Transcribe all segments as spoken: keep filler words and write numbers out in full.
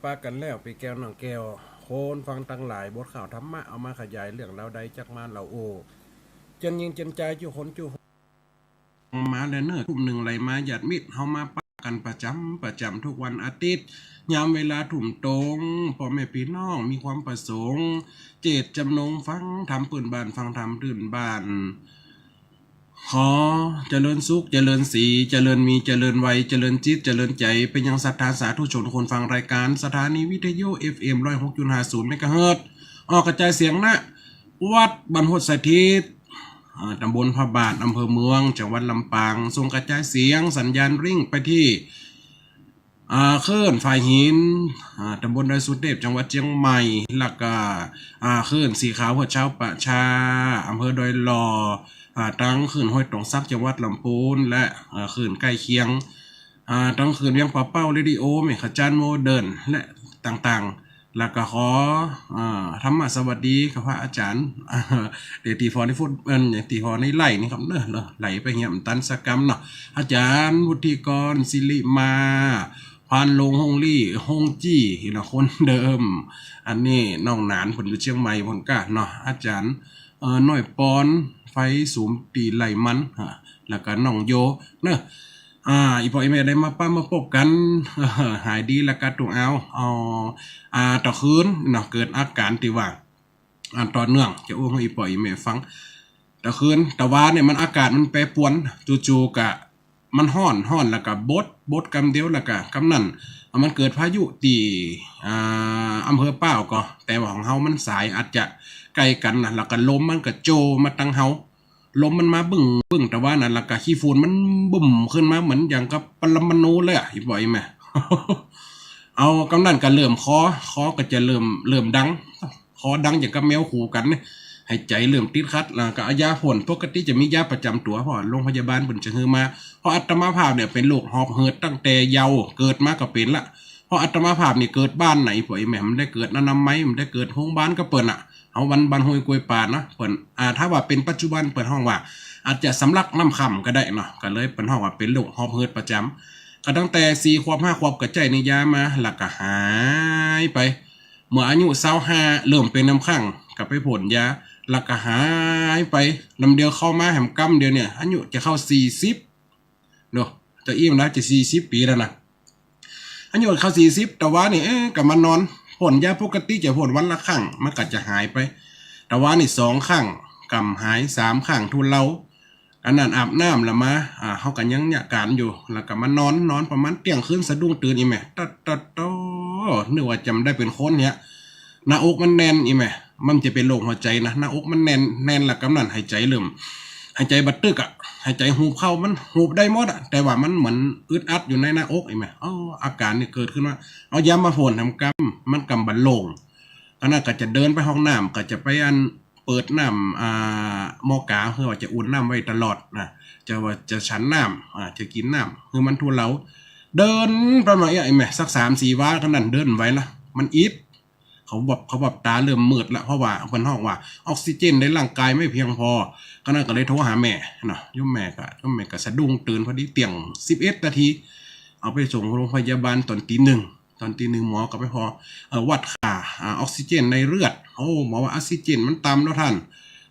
ปะกั๋นแล้ว ปี้แก้วน้องแก้ว คนฟังตังหลาย บทข่าวธรรมะ เอามาขยายเรื่องราวใดจักมาเล่าโอ้ เจิญญิงเจิญจาย จุคนจุ มาแล้วเน่อ ทุ่มนึ่งไหลมา ญาติมิตร เฮามาปะกั๋นประจ๋ำประจ๋ำ กู้วันอาทิตย์ ยามเวลาทุ่มตรง ป้อแม่ปี้น้องมีความประสงค์ เจตจำนงฟังธรรมปื้นบ้าน ฟังธรรมปื้นบ้าน ขอเจริญสุข เจริญศรี เจริญมี เจริญวัย เจริญจิต เจริญใจ๋ ไปยังศรัทธาสาธุชนคนฟังรายก๋าน สถานีวิทยุ เอฟเอ็ม ร้อยหกจุดห้าศูนย์ เมกะเฮิรตซ์ ออกกระจายเสียง ณ วัดบ้านห้วยสถิต อ่า ตำบลพระบาท อำเภอเมือง จังหวัดลำปาง ส่งกระจายเสียงสัญญาณริ่งไปตี้ อ่า คลื่นฝายหิน อ่า ตำบลดอยสุเทพ จังหวัดเจียงใหม่ แล้วก็ อ่า คลื่นสีขาว หัวเช้าประชา อำเภอดอยหล่อ อ่า ตังคลื่นห้วยตงสัก จังหวัดลำพูน และ อ่า คลื่นใก้เคียง อ่า ตังคลื่นเวียงป่าเป้า เรดิโอ แม่ขจารย์โมเดิร์น และต่างๆ แล้วก็ขอ อ่า ธรรมะสวัสดีกับพระอาจ๋ารย์ เดี๋ยวตี้ผ่อในเฟซ เอ่อ ตี้ผ่อในไลน์นี่ครับเนาะ ไหลไปเหียบ่ตันสักกำเนาะ อาจ๋ารย์วุฒิกร ศิริมา พานโรง ฮงลี่ ฮงจี้ นี่นะ คนเดิม อันนี้น้องหนาน เปิ้นอยู่เจียงใหม่ เปิ้นก้าเนาะ อาจ๋ารย์ เอ่อ น้อยปอน ไฟสุม ตี้ไล่มัน ฮะ แล้วก็น้องโย เนาะ อ่า อี่ป้ออี่แม่ได้มาปะมาปบกั๋น หายดีแล้วก็ต้องเอา เอา อ่า ตะคืนเนาะ เกิดอาก๋านตี้ว่า อ่า ต่อเนื่อง จะอู้หื้ออี่ป้ออี่แม่ฟัง ตะคืน ตะวาเนี่ยมันอากาศมันแปรปรวน จู่ๆ กะมันฮ้อน ฮ้อนแล้วกะบด บดกำเดียวแล้วกะกำนั้น อ่า มันเกิดพายุตี้ อ่า อำเภอป้าวก่อ แต่ว่าของเฮามันสายอาจจะใก้กั๋นนะ แล้วกะลมมันกะโจมาตังเฮา ลมมันมาบึ้ง บึ้ง ตะวานั้น แล้วกะขี้ฝุ่นมันบึ้มขึ้นมาเหมือนอย่างกับปรมาณูเลยอะ อี่ป้ออี่แม่ เอากำนั้นกะเริ่มคอ คอกะจะเริ่ม เริ่มดัง คอดังอย่างกับแมวขู่กั๋นเนี่ย หายใจ๋เริ่มติดขัด แล้วกะเอายาพ่น ปกติจะมียาประจ๋ำตั๋ว เพราะว่าโรงพยาบาลเปิ้นจะหื้อมา เพราะอาตมาภาพเนี่ยเป๋นโรคหอบหืดตั้งแต่เยาว์ เกิดมาก็เป๋นละ เพราะอาตมาภาพนี่เกิดบ้านไหน ป้ออี่แม่ บ่ได้เกิดอนามัย บ่ได้เกิดโฮงบาลกับเปิ้นอะ เฮาวันบ้านห้วยกล้วยป่านะ เปิ้น อ่า ถ้าว่าเป๋นปัจจุบันเปิ้นฮ้องว่า อาจจะสำลักน้ำค่ำก็ได้เนาะ ก็เลยเปิ้นฮ้องว่าเป๋นโรคหอบหืดประจ๋ำ ก็ตั้งแต่สี่ขวบห้าขวบก็ใจ๊ในยามา แล้วก็หายไป เมื่ออายุซาวห้า เริ่มเป๋นน้ำค้าง ก็ไปพ่นยา แล้วก็หายไป นำเดียวเข้ามาแหมกำเดียวเนี่ย อายุจะเข้าสี่สิบ เนาะ จะอี้มนะ จะสี่สิบปี๋แล้วนะ อายุเข้าสี่สิบ ตะวานี่ เอ๊ะ ก็มานอน พ่นยาปกติจะพ่นวันละครั้ง มันก็จะหายไป ตะวานี่สองครั้ง ก่ำหาย สามครั้งทุเลา อันนั้นอาบน้ำละมา อ่า เฮาก็ยังเยียะก๋านอยู่ แล้วก็มานอน นอนประมาณเตี้ยงคืนสะดุ้งตื่นอี่แม่ ตัดตัดโต นึกว่าจะบ่ได้เป๋นคนเนี่ย หน้าอกมันแน่นอี่แม่ มันจะเป๋นโรคหัวใจ๋นะ หน้าอกมันแน่น แน่นแล้วกำนั้นหายใจ๋เริ่ม หายใจ๋บ่ตึกอะ หายใจ๋หูบเข้า มันหูบได้หมดอะ แต่ว่ามันเหมือนอึดอัดอยู่ในหน้าอกอี่แม่ อ๋อ อาก๋านนี่เกิดขึ้นมา เอายามาพ่นแหมกำ มันกำบ่โล่ง อันนั้นก็จะเดินไปห้องน้ำ ก็จะไปอัน เปิดน้ำ อ่า หม้อกา คือว่าจะอุ่นน้ำไว้ตลอดนะ จะว่าจะฉันน้ำ อ่า จะกิ๋นน้ำ คือมันทุเลา เดินไปมาเอี้ย อี่แม่ สักสามสี่วา กำนั้นเดินบ่ไหวละ มันอิด เขาแบบ เขาแบบต๋าเริ่มมืดละ เพราะว่าเปิ้นฮ้องว่าออกซิเจนในร่างกายไม่เพียงพอ กำนั้นก็เลยโทรหาแม่เนาะ โยมแม่ก็ โยมแม่ก็สะดุ้งตื่นพอดี เตี้ยงสิบเอ็ดนาที เอาไปส่งโรงพยาบาลต๋อนตีหนึ่ง ต๋อนตีหนึ่งหมอก็ไปผ่อ เอ่อ วัดค่า อ่า ออกซิเจนในเลือด โอ้ หมอว่าออกซิเจนมันต่ำเนาะต้าน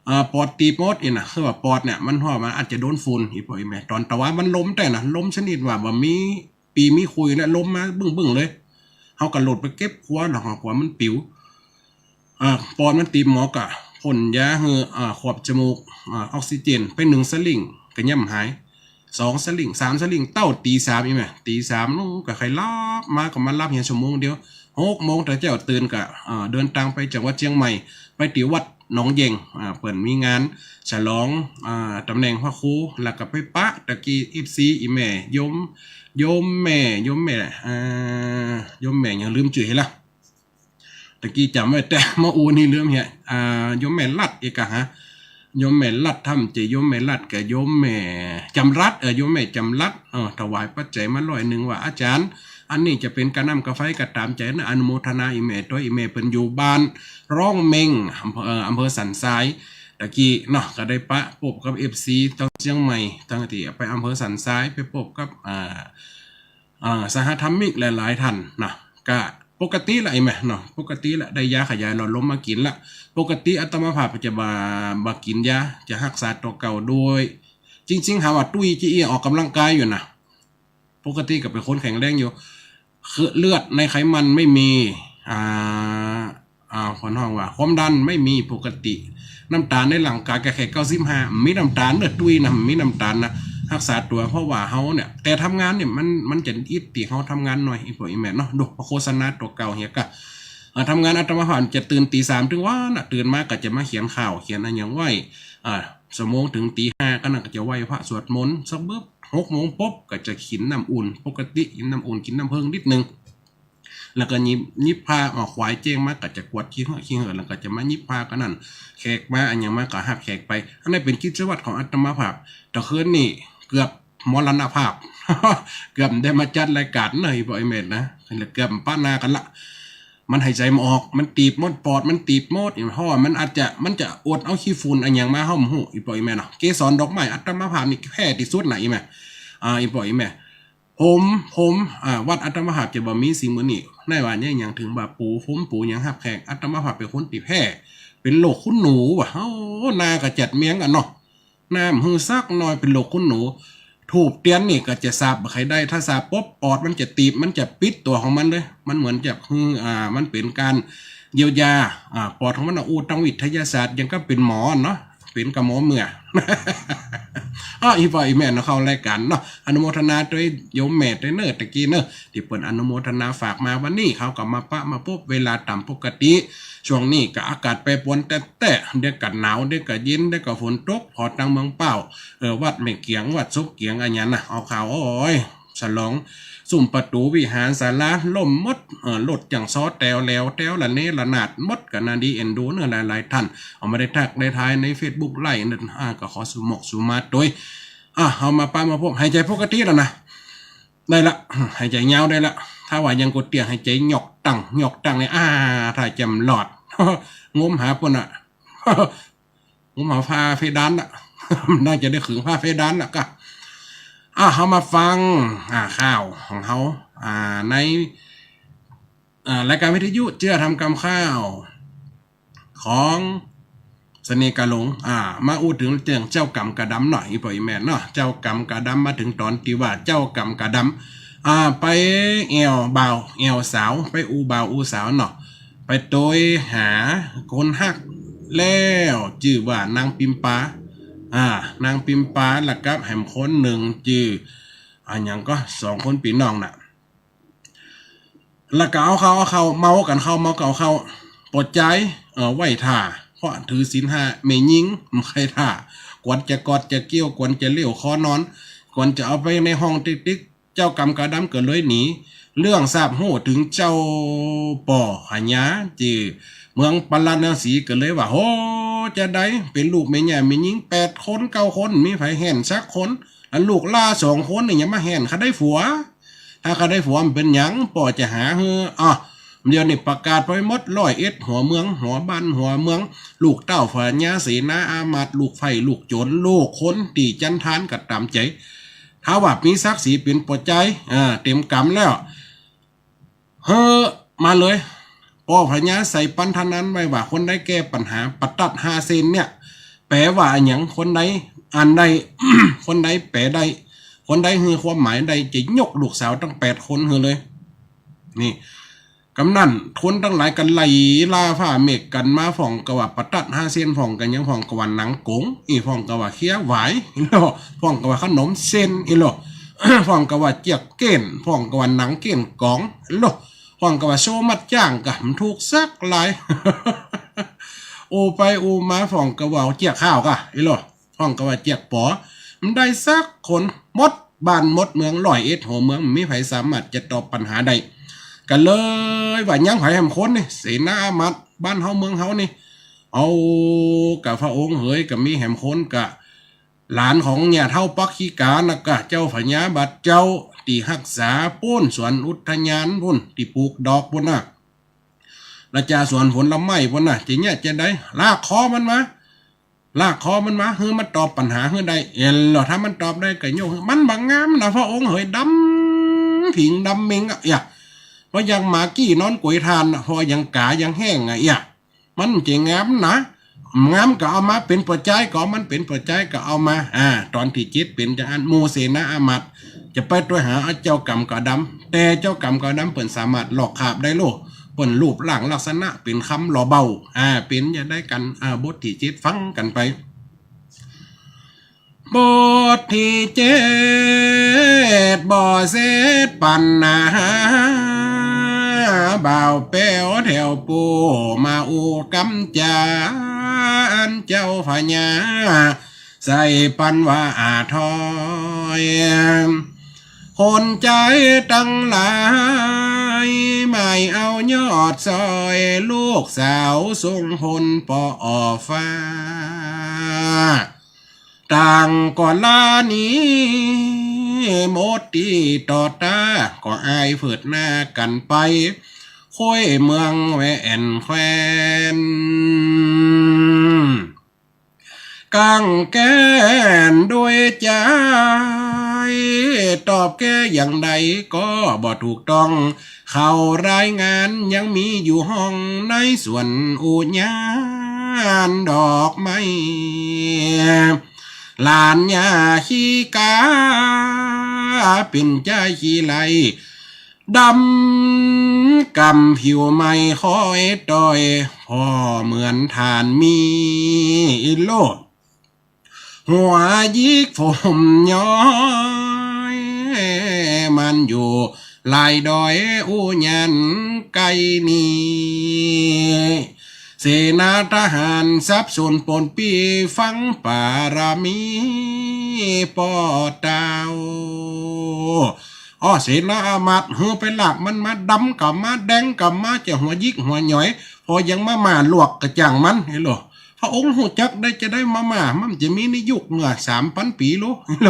อ่า ปอดตีบหมดนี่นะ คือว่าปอดเนี่ยมัน เพราะว่ามันอาจจะโดนฝุ่น อี่ป้ออี่แม่ ต๋อนตะวามันลมแต๊นะ ลมชนิดว่าบ่มีปี๋มีขุยนะ ลมมาบึ้งๆ เลย เฮาก็หลุดไปเก็บครัวเนาะ กลัวมันปิ๋ว อ่า ปอดมันตีบ หมอก็พ่นยาหื้อ อ่า ขวบจมูก อ่า ออกซิเจนไปหนึ่งสลิงก็ยังบ่หาย สองสลิง สามสลิง เต้าตี๋สามอี่แม่ ตี๋สาม โอ้ ก็ใค่หลับมา ก็มาหลับเหียชั่วโมงเดียว หกโมงต๋อนเจ๊าตื่นก็ อ่า เดินตางไปจังหวัดเจียงใหม่ ไปตี้วัดหนองเย็ง อ่า เปิ้นมีงานฉลอง อ่า ต๋ำแหน่งพระครู แล้วก็ไปปะตะกี้ เอฟซี อี่แม่ โยม โยมแม่ โยมแม่ อ่า โยมแม่หยังลืมจื้อเหียละ ตะกี้จ๋ำไว้แต่มาอู้นี่ลืมเหีย อ่า โยมแม่ลัดเอกะฮะ โยมแม่ลัด ถ้าบ่ใจ้โยมแม่ลัดก็โยมแม่จ๋ำรัด เออ โยมแม่จ๋ำรัด เออ ถวายปัจจัยมาร้อยนึ่ง ว่าอาจ๋ารย์ อันนี้จะเป๋นกาน้ำกาไฟก็ต๋ามใจ๋นะ อนุโมทนาอี่แม่ตวย อี่แม่เปิ้นอยู่บ้านร่องเม็ง อำเภอ เอ่อ อำเภอสันทราย ตะกี้เนาะ ก็ได้ปะปบกับ เอฟซี ตางเจียงใหม่ ตางตี้ไปอำเภอสันทราย ไปปบกับ อ่า อ่า สหธรรมิกหลายๆ ต้านนะ ก็ ปกติละ ไอ้แม่เนาะ ปกติละ ได้ยาขยายหลอดลมมากิ๋นละ ปกติอาตมาภาพจะบ่ บ่กิ๋นยา จะฮักษาตั๋วเก่าโดย จริงๆ หาว่าตุ้ยจะอี้ออกกำลังกายอยู่นะ ปกติก็เป๋นคนแข็งแรงอยู่ คือเลือดในไขมันไม่มี อ่า อ่า คนฮ้องว่าความดันไม่มีปกติ น้ำตาลในร่างกายก็แค่เก้าสิบห้า บ่มีน้ำตาล เลือดตุ้ยนะ บ่มีน้ำตาลนะ ฮักษาตั๋ว เพราะว่าเฮาเนี่ย แต่ทำงานเนี่ยมัน มันจะอิดตี้เฮาทำงานหน่อย อีพ่ออีแม่เนาะ ดูโฆษณาตั๋วเก่าเหียกะ อ่า ทำงานอาตมาภาพจะตื่นตีสามตึงวาน่ะ ตื่นมาก็จะมาเขียนข่าว เขียนอะหยังไว้ อ่า ชั่วโมงตึงตีห้า ก็นั่นก็จะไหว้พระสวดมนต์สักบึบ หกโมงปุ๊บก็จะกิ๋นน้ำอุ่น ปกติกิ๋นน้ำอุ่น กิ๋นน้ำเผิ้งนิดนึง แล้วก็หยิบ หยิบผ้า อ่า ขวายแจ้งมาก็จะกวาดขี้เหื้อขี้เหื้อ แล้วก็จะมาหยิบผ้าก็นั่น แขกมาอะหยังมาก็ฮับแขกไป อันนั้นเป๋นกิจวัตรของอาตมาภาพ แต่คืนนี้เกือบมรณภาพ เกือบได้มาจัดรายการเนาะ อีพ่ออีแม่นะ เกือบปะหน้ากั๋นละ มันหายใจ๋บ่ออก มันตีบหมด ปอดมันตีบหมด เพราะว่ามันอาจจะ มันจะอดเอาขี้ฝุ่นอะหยังมา เฮาบ่ฮู้ อีพ่ออีแม่เนาะ เกสรดอกไม้อาตมาภาพนี่แพร่ตี้สุดนะ อีแม่ อ่า อีพ่ออีแม่ ผม ผม อ่า วัดอาตมาภาพจะบ่มีสิ่งเหล่านี้ ในว่าเนี่ยหยัง เถิงว่าปูพรมปูหยังฮับแขก อาตมาภาพเป๋นคนตี้แพร่ เป๋นโรคขุนหนูว่ะ โอ้ หน้าก็จัดเมี้ยงอะเนาะ หน้าบ่หื้อสักหน่อย เป๋นโรคขุนหนู ธูปเตียนนี่ก็จะสาบบ่ใค่ได้ ถ้าสาบปุ๊บ ปอดมันจะตีบ มันจะปิดตั๋วของมันเลย มันเหมือนจะหื้อ อ่า มันเป๋นก๋านเยียวยา อ่า ปอดของมันน่ะ อู้ ตางวิทยาศาสตร์ อย่างกับเป๋นหมอเนาะ เป๋นกะหมอเมื่อ อ้อ อีพ่ออีแม่เนาะ เข้ารายการเนาะ อนุโมทนาตวยโยมแม่ตวยเน่อ ตะกี้เน่อ ตี้เปิ้นอนุโมทนาฝากมา วันนี้เขาก็มาปะมาปบ เวลาต๋ามปกติ ช่วงนี้ก็อากาศแปรปรวนแต๊ๆ เดี๋ยวก็หนาว เดี๋ยวก็เย็น เดี๋ยวก็ฝนตก ผ่อตางเมืองเป้า เออ วัดแม่เกียง วัดศพเกียงอะหยังนะ เอาข่าว โอ้ย ฉลอง ซุมประตู๋วิหารศาลาล่มหมด เอ่อ รถจั่งซ้อแต๋วแหลว แต๋วระเนระนาดหมด ก็น่าดีเอ็นดูเน่อ หลายๆ ท่าน เอามาได้ทักได้ทายในเฟซบุ๊กไลฟ์นั่น อ่า ก็ขอสุหมกสุมาตวย อ่ะ เอามาปะมาปบ หายใจ๋ปกติแล้วนะ ได้ละ หายใจ๋ยาวได้ละ ถ้าว่ายังก๋วยเตี๋ยว หายใจ๋หยอกตัง หยอกตังเนี่ย อ่า ถ้าจะบ่รอด งมหาปู้นน่ะ งมหาฝ้าเพดานน่ะ น่าจะได้ขึงฝ้าเพดานน่ะกะ อ่ะ เอามาฟัง อ่า ข่าวของเฮา อ่า ใน อ่า รายการวิทยุเจื้อธรรมกำข้าว ของเสน่ห์กาหลง อ่า มาอู้เถิงเรื่องเจ้ากำกาดำหน่อย อีพ่ออีแม่เนาะ เจ้ากำกาดำมาเถิงต๋อนตี้ว่าเจ้ากำกาดำ อ่า ไปแอ่วบ่าวแอ่วสาว ไปอู้บ่าวอู้สาวเนาะ ไปโตยหาคนฮัก แล้วจื้อว่านางปิมปา อ่า นางปิมปา แล้วกับแหมคนนึ่งจื้อ อะหยังก็ สองคนปี้น้องน่ะ แล้วก็เอาเข้า เอาเข้า เมากั๋นเข้า เมากั๋นเข้า ปอดจาย เอ่อ ไหว้ถ่า เพราะถือศีลห้า แม่ญิงบ่ใค่ถ่า กวนจะกอดจะเกี้ยว กวนจะเลี้ยวคอนอน กวนจะเอาไปในห้องติ๊กๆ เจ้ากำกาดำก็เลยหนี เรื่องทราบฮู้เถิงเจ้าป้อพญาจื้อเมืองปาราณสีก็เลยว่า โห จาใด เป๋นลูกแม่หญ้าแม่ญิงแปดคนเก้าคน บ่มีใผแห่นสักคน อันลูกหล้าสองคนนี่ยังบ่แห่น ข้าได้ผัว ถ้าข้าได้ผัวบ่เป๋นหยัง ป้อจะหาหื้อ อ่ะ เดี๋ยวนี้ประกาศไปหมด ร้อยเอ็ดหัวเมือง หัวบ้านหัวเมือง ลูกเต้าพญาเสนาอามาตย์ ลูกใฝ่ลูกโจ๋ร ลูกคนตี้จันทานก็ต๋ามใจ๋ ถ้าว่ามีศักดิ์ศรีเป๋นป้อจาย อ่า เต๋มกำแล้ว เฮ้อ มาเลย ป้อพญาใส่ปัณฑนันไว้ว่า คนใดแก้ปัญหาประตัดห้าเส้นเนี่ย แป๋ว่าอะหยัง คนใดอ่านได้ คนใดแป๋ได้ คนใดหื้อความหมายได้ จะยกลูกสาวตังแปดคนหื้อเลย นี่ กำนั้นคนตังหลายก็ไล่ล่าฟ้าเมฆกั๋นมา พ่องก็ว่าประตัดห้าเส้น พ่องก็หยัง พ่องก็ว่าหนังก๋ง อี้พ่องก็ว่าเคี้ยวหวาย อี้ลอ พ่องก็ว่าขนมเส้น อี้ลอ พ่องก็ว่าเจี๊ยกเก้น พ่องก็ว่าหนังเก้นก๋อง อี้ลอ พ่องก็ว่าโซ่มัดจ้าง ก็บ่ถูกสักลาย อู้ไปอู้มา พ่องก็ว่าเจี๊ยกข้าว ก็ อี้ลอ พ่องก็ว่าเจี๊ยกป๋อ บ่ได้สักคน หมดบ้านหมดเมือง ร้อยเอ็ดหัวเมือง บ่มีใผสามารถจะตอบปัญหาได้ ก็เลยว่ายังใผแหมคนนี่ เสนาอามาตย์บ้านเฮาเมืองเฮานี่ เอา กะพระองค์เหย ก็มีแหมคน กะหลานของญาเฒ่าปักขิกา แล้วกะเจ้าพญาบาดเจ้า ตี้ฮักษาปู้น สวนอุทยานปู้น ตี้ปลูกดอกปู้นน่ะ แล้วจาสวนผลไม้ปู้นน่ะ จะเยียะจาใด ลากคอมันมา ลากคอมันมา หื้อมันตอบปัญหาหื้อได้ เอ็นลอ ถ้ามันตอบได้ก็ยกหื้อ มันบ่งามนะ พระองค์เหย ดำผิงดำเม็งอะ เอียะ เพราะยังหมากี้นอนก๋วยถ่าน เพราะยังก๋ายังแห้งอะเอี้ย มันจะงามนะ งามก็เอามา เป๋นปั๋วจายก็เอามัน เป๋นปั๋วจายก็เอามา อ่า ต๋อนตี้เจ็ดเป๋นจาอั้น หมู่เสนาอามาตย์จะไปตวยหาเอาเจ้าก๋ำกาวดำ แต่เจ้าก๋ำกาวดำเปิ้นสามารถลอกคราบได้โล เปิ้นรูปร่างลักษณะเป๋นคำหล่อเบา อ่า เป๋นจะได้กั๋น อ่า บทตี้เจ็ดฟังกั๋นไป บทตี้เจ็ด บ่เสร็จปั๋ญหา บ่าวแป๋วแถวปูมาอู้กำจ๋า อันเจ้าพญาใส่ปั๋นว่า อา ถอย คนใจ๋ตังหลาย หมายเอายอดซอย ลูกสาวทรงพลปอฟ้า ต่างก็ลาหนี หมดตี้ต่อต๋า ก็อายเผิดหน้ากั๋นไป โค้ยเมืองแว่นแควน ก้างแก้นด้วยใจ๋ ตอบแก้อย่างใดก็บ่ถูกต้อง เขารายงานยังมีอยู่ห้อง ในสวนอุญญาณดอกไม้ หลานย่าขี้ก๋า เป๋นจายขี้ไล่ ดำกำผิวไหม้คอยต่อย ผ่อเหมือนถ่านมี อิโล หัวหยิกผมย้อย มันอยู่หลายดอยอุญญาณไกลนี้ เสนาทหารสับสนปนปี้ ฟังปารมีป้อเต้า อ้อ เสนาอามาตย์ หื้อไปลากมันมา ดำก็มา แดงก็มา จะหัวหยิกหัวหย้อย ผ่อยังมาม่าลวกก็จ้างมัน เห็นโล พระองค์ฮู้จักได้จะได้มาม่า มันจะมีในยุคเมื่อสามปันปีโล เห็นโล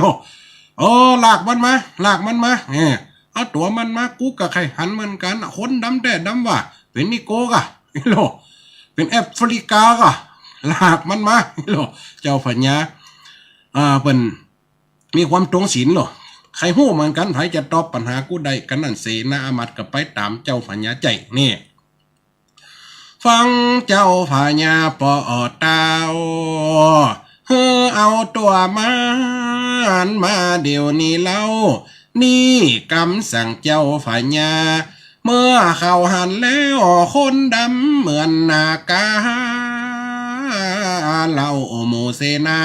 โอ้ ลากมันมา ลากมันมา เออ เอาตั๋วมันมา กูก็ใค่หันเหมือนกั๋น คนดำแต๊ดำว่า เป๋นนิโก้ก่ะ เห็นโล เป๋นแอฟริกาก่ะ ลากมันมา เห็นโล เจ้าพญา อ่า เปิ้น มีความตรงศีลโล ใค่ฮู้เหมือนกั๋น ใผจะตอบปัญหากูได้ กะนั้นเสนาอามาตย์ก็ไปต๋ามเจ้าพญาใจ๋ นี่ ฟังเจ้าพญาป้อเต้า หื้อเอาตั๋วมันมาเดี๋ยวนี้เล่า นี่กำสั่งเจ้าพญา เมื่อเขาหันแล้วคนดำเหมือนหน้ากา เล่าหมู่เสนา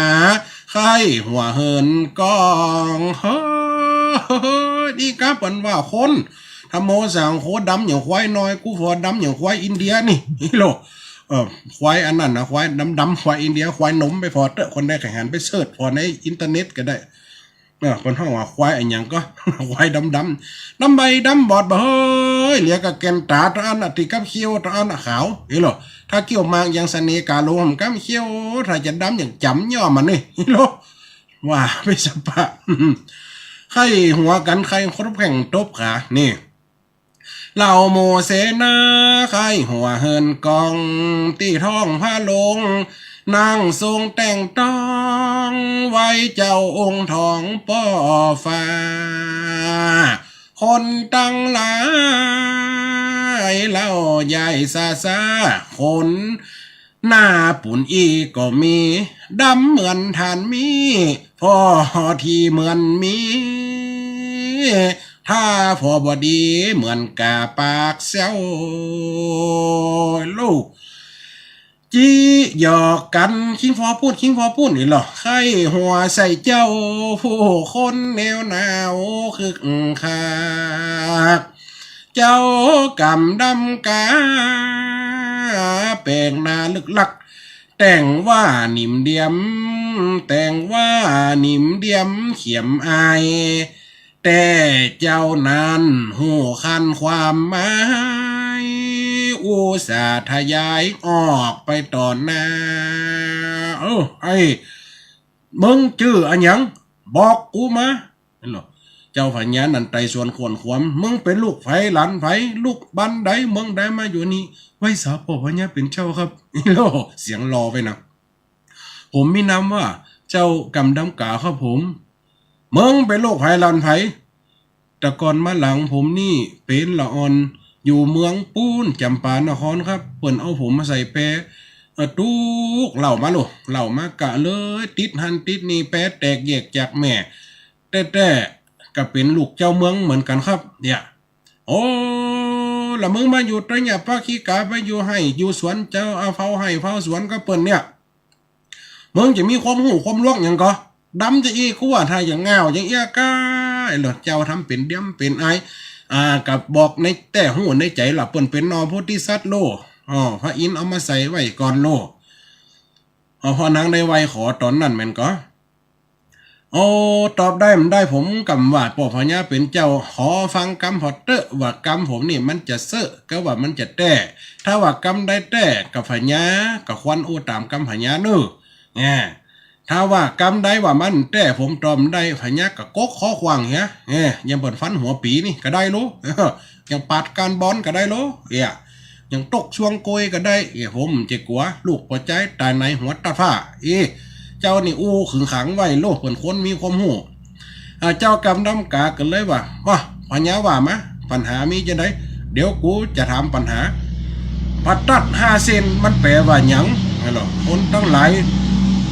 ใค่หัวเหินกอง เฮ้อ นี่กาเปิ้นว่าคน ธรรมโมสังโฆ ดำอย่างควายน้อย กูผ่อดำอย่างควายอินเดียนี่ เห็นโล เออ ควายอันนั้นนะ ควายดำๆ ควายอินเดีย ควายนมไปผ่อเต๊อะ คนใดใค่หันไปเสิร์ชผ่อในอินเทอร์เน็ตก็ได้ เออ เปิ้นฮ้องว่าควายอะหยังก็ ควายดำๆ ดำใบ้ดำบอดบ่เฮ้ย เหลือก็แก่นต๋าเต้าอั้นน่ะ ติดกับเขี้ยวเต้าอั้นน่ะขาว เห็นโล ถ้าเขี้ยวมากยังเสน่ห์ก๋าหลง หำก้ำเขี้ยว ถ้าจะดำอย่างจ๋ำย่อมันนี่ เห็นโล ว่าไปสะปะ ใค่หัวกั๋น ใค่คนแข่งตบขา นี่ เหล่าหมู่เสนา ใค่หัวเหินกอง ตี้ท้องพระโลง นั่งทรงแต่งต้อง ไหว้เจ้าองค์ทองป้อฟ้า คนตังหลาย เล่าใหญ่ซาซา คนหน้าปูนอี้ก็มี ดำเหมือนถ่านมี ผ่อตี้เหมือนมี ถ้าผ่อบ่ดีเหมือนก๋าปากเซ้า ลูก จิหยอกกั๋น คิงผ่อปู้น คิงผ่อปู้น นี่เหรอ ใค่หัวใส่เจ้าผู้คนแนวหนาวคึกคัก เจ้ากำดำกา แป๋งหน้าลึกลัก แต่งว่านิ่มเดียม แต่งว่านิ่มเดียมเขียมอาย แต่เจ้านั้นฮู้คันความหมาย อุตส่าห์ทะยายออกไปต่อหน้า เออ ไอ้ มึงจื้ออะหยัง บอกกูมา เห็นโล เจ้าพญานั้นไต่สวนข้อนขวาม มึงเป๋นลูกใผหลานใผ ลูกบ้านใด เมืองใดมาอยู่นี่ ไหว้สาป้อพญาเป๋นเจ้าครับ เห็นโล เสียงหล่อไปนะ ผมมีนามว่าเจ้ากำดำกาครับผม มึงเป๋นลูกใผหลานใผ แต่ก่อนมาหลังผมนี่เป๋นละอ่อน อยู่เมืองปู๊น จ๋ำปานครครับ เปิ้นเอาผมมาใส่แป เออ ตุ๊กเหล่ามาโล เหล่ามา ก็เลยติดหั้นติดนี่ แปแตกแยกจากแม่ แต๊ๆ ก็เป๋นลูกเจ้าเมืองเหมือนกั๋นครับ เนี่ย โอ้ ละมึงมาอยู่ตะเนี่ย ปะขี้ก๋าไปอยู่ไฮ่อยู่สวน เจ้าเอาเฝ้าไฮ่เฝ้าสวนกับเปิ้นเนี่ย มึงจะมีความฮู้ความลวงหยังก่อ ดำจะอี้ กูว่าถ้าอย่างง่าวอย่างเอี้ยก้า ไอ้เหล่าเจ้าทำเป๋นเดียมเป๋นอาย อ่า ก็บอกในแต๊ฮู้ในใจ๋ละ เปิ้นเป๋นหน่อโพธิสัตว์โล อ้อ พระอินทร์เอามาใส่ไว้ก่อนโล อ้อ พ่อนางได้ไหว้ขอต๋อนนั้นแม่นก่อ โอ้ ตอบได้บ่ได้ ผมกำว่าป้อพญาเป๋นเจ้า ขอฟังกำผ่อเต๊อะ ว่ากำผมนี่มันจะเซอะ กาว่ามันจะแต๊ ถ้าว่ากำใดแต๊ ก็พญาก็ควรอู้ต๋ามกำพญาเน่อ แง่ ถ้าว่ากำใดว่ามันแต๊ ผมตอบบ่ได้ พญาก็กกคอขว้างเหีย แง่ อย่างเปิ้นฟันหัวปี๋นี่ก็ได้โล อย่างปาดก้านบอนก็ได้โล เอี้ย อย่างตกซวงโกยก็ได้ เอี้ย ผมจะกั๋ว ลูกป้อจายต๋ายในหัวตัดฟ้า เอ้ เจ้านี่อู้ขึงขังไว้โล เปิ้นคนมีความฮู้ อ่า เจ้ากำดำก๋าก็เลยว่า ว่า พญาว่ามา ปัญหามีจะใด เดี๋ยวกูจะถามปัญหา ผะตั๊ดห้าเส้นมันแป๋ว่าหยัง นั่นแหละ คนตังหลาย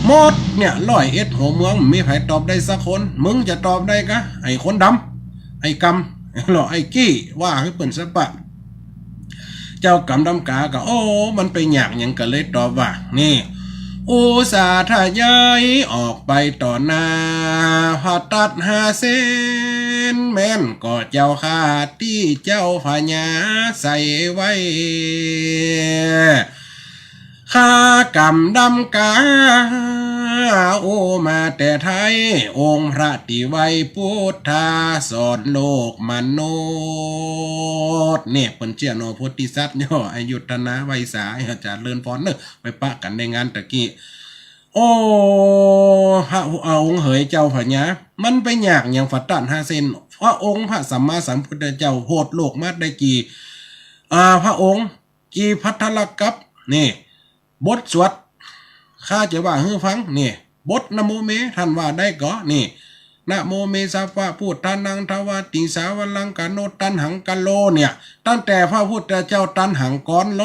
หมดเนี่ย ร้อยเอ็ดหัวเมือง บ่มีใผตอบได้สักคน มึงจะตอบได้กา ไอ้คนดำ ไอ้กำ นั่นแหละ ไอ้กี้ ว่าหื้อเปิ้นซะปะ เจ้ากำดำก๋าก็ โอ้ มันไปยากหยัง ก็เลยตอบว่า นี่ อุสาธยายออกไปต่อหน้า ผะตั๊ดห้าเส้น แม่นก่อเจ้าข้า ตี้เจ้าพญาใส่ไว้ ข้ากำดำก๋า อู้มาแต่ไท้ องค์พระตี้ไหว้ปุทธา สอนโลกมนุษย์ เนี่ย เปิ้นเจื้อหน่อโพธิสัตว์ ย่ออายุธนาไวสา อาจ๋ารย์เลินพรเน่อ ไปปะกั๋นในงานตะกี้ โอ้ พระ เอ่อ องค์เหยเจ้าพญา มันไปยากหยังผะตั๊ดห้าเส้น พระองค์พระสัมมาสัมพุทธเจ้าโผดโลกมาได้กี่ อ่า พระองค์ กี่ภัททรกัป นี่ บทสวด ข้าจะว่าหื้อฟัง นี่ บทนะโมเม ต้านว่าได้ก่อ นี่ นะโมเม สัพพะพุทธานัง ทวาติสาวรัง กะโน ตัณหัง กะโล เนี่ย ตั้งแต่พระพุทธเจ้าตัณหังกรโล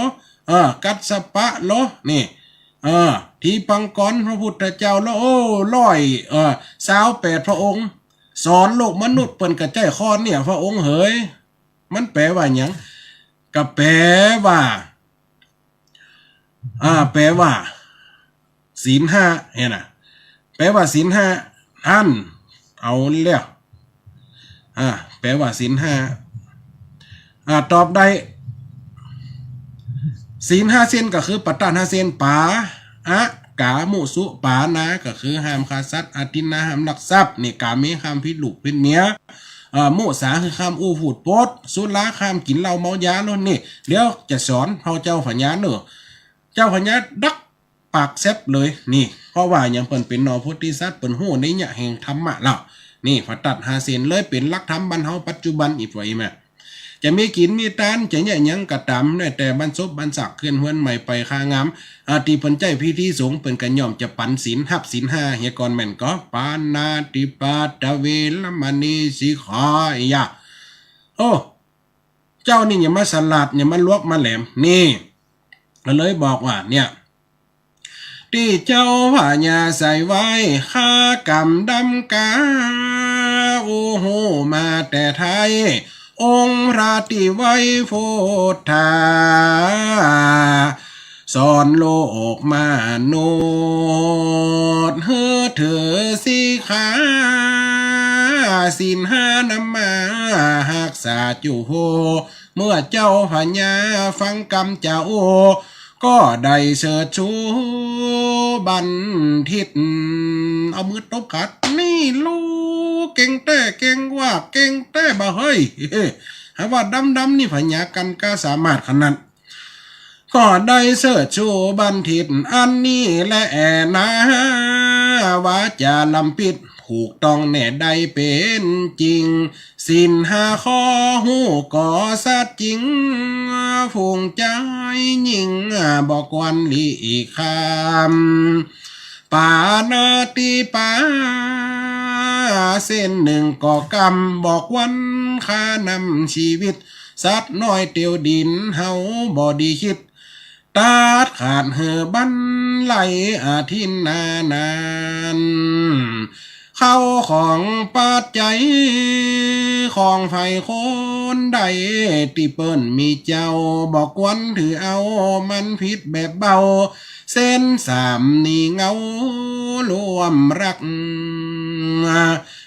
เออ กัสสปะโล นี่ เออ ทีปังกรพระพุทธเจ้าโล โอ้ ร้อย เออ ซาวแปดพระองค์ สอนโลกมนุษย์ เปิ้นก็ใจ๊ข้อเนี่ย พระองค์เหย มันแป๋ว่าหยัง ก็แป๋ว่า อ่า แป๋ว่า ศีลห้า เนี่ยนะ แป๋ว่าศีลห้า อั้น เอาแล้ว อ่า แป๋ว่าศีลห้า อ่า ตอบได้ ศีลห้าเส้นก็คือผะตั๊ดห้าเส้น ปา อะ กา มุสุ ปา นา ก็คือห้ามฆ่าสัตว์ อทินนา ห้ามลักทรัพย์ เนกาเม ห้ามผิดลูกผิดเมีย เอ่อ มุสา คือห้ามอู้พูดปด สุรา ห้ามกิ๋นเหล้าเมายาโน่นนี่ เดี๋ยวจะสอนเฮาเจ้าพญาเน่อ เจ้าพญาดักปากแซบเลย นี่ เพราะว่าหยัง เปิ้นเป๋นหน่อโพธิสัตว์ เปิ้นฮู้นัยยะแห่งธรรมะแล้ว นี่ ผะตั๊ดห้าเส้นเลยเป๋นหลักธรรมบรรเฮาปัจจุบันอีกว่าอีกแม่ จะมีกิ๋นมีตาน จะเยียะหยังก็ต๋าม แม้แต่บรรสบ บรรสัก เคลื่อนเฮือนใหม่ ไปคางาม อา ตี้เปิ้นใจ๊พิธีสงฆ์ เปิ้นก็ย่อมจะปั๋นศีล ฮับศีลห้าเหียก่อนแม่นก่อ ปาณาติปาตาเวระมะณี สิกขา อีหยา โอ้ เจ้านี่อย่ามาสลาด อย่ามาลวกมาแหลม นี่ ก็เลยบอกว่า เนี่ย ตี้เจ้าพญาใส่ไว้ ข้ากำดำก๋า อู้ฮู้มาแต่ไท้ องค์พระตี้ไหว้พุทธา สอนโลกมนุษย์ หื้อถือสิกขา ศีลห้านำมาฮักษาจู เมื่อเจ้าพญาฟังกำเจ้า ก็ได้เชิดชูบัณฑิต เอามือตบขา นี่ลูกเก่งแต๊ เก่งว่าเก่งแต๊บ่าเฮ้ย หาว่าดำๆ นี่พญากัณฑ์กล้าสามารถขนาด ก็ได้เชิดชูบัณฑิตอันนี้แลนา วาจ๋าลำปิด ถูกต้องแน่ได้เป๋นจริง ศีลห้าข้อฮู้ก่อสัตย์จริง ฝูงจายญิงบ่ควรหลีกข้าม ปาณาติปา เส้นหนึ่งก็กำ บ่ควรฆ่านำชีวิต สัตว์น้อยเตียวดินเฮาบ่ดีคิด ตัดขาดหื้อบั้นไหลอาทินนานั้น เข้าของปัจจัยของใผคนใดตี้เปิ้นมีเจ้า บ่ควรถือเอามันผิดแบบเบา เส้นสามนี้เงาร่วมรัก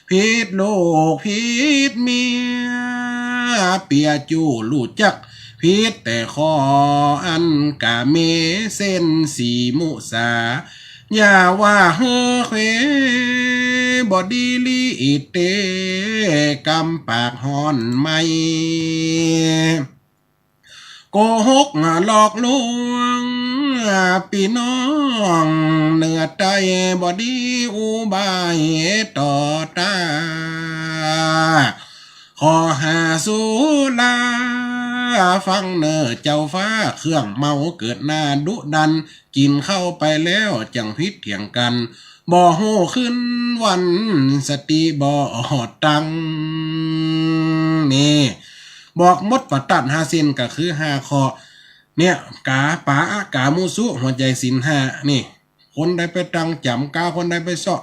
ผิดลูกผิดเมีย เปียจู้ฮู้จัก ผิดแต่ข้ออันกาเม เส้นสี่มุสา อย่าว่าหื้อเขวบ่ดีลีเต กำปากฮ้อนไหม้ โกหกหลอกลวงปี้น้องเหนือใต้ บ่ดีอุบายต่อตา ขอหาสุราฟังเน่อเจ้าฟ้า เครื่องเมาเกิดหน้าดุดัน กิ๋นเข้าไปแล้วจั่งผิดเถียงกั๋น บ่ฮู้คืนวันสติบ่ตั้ง นี่ บอกหมดปะตั๊ดห้าเส้นก็คือห้าข้อ เนี่ย กา ปา อะ กา มุสุ หัวใจ๋ศีลห้า นี่ คนใดไปตั้งจ๋ำกา คนใดไปเซาะ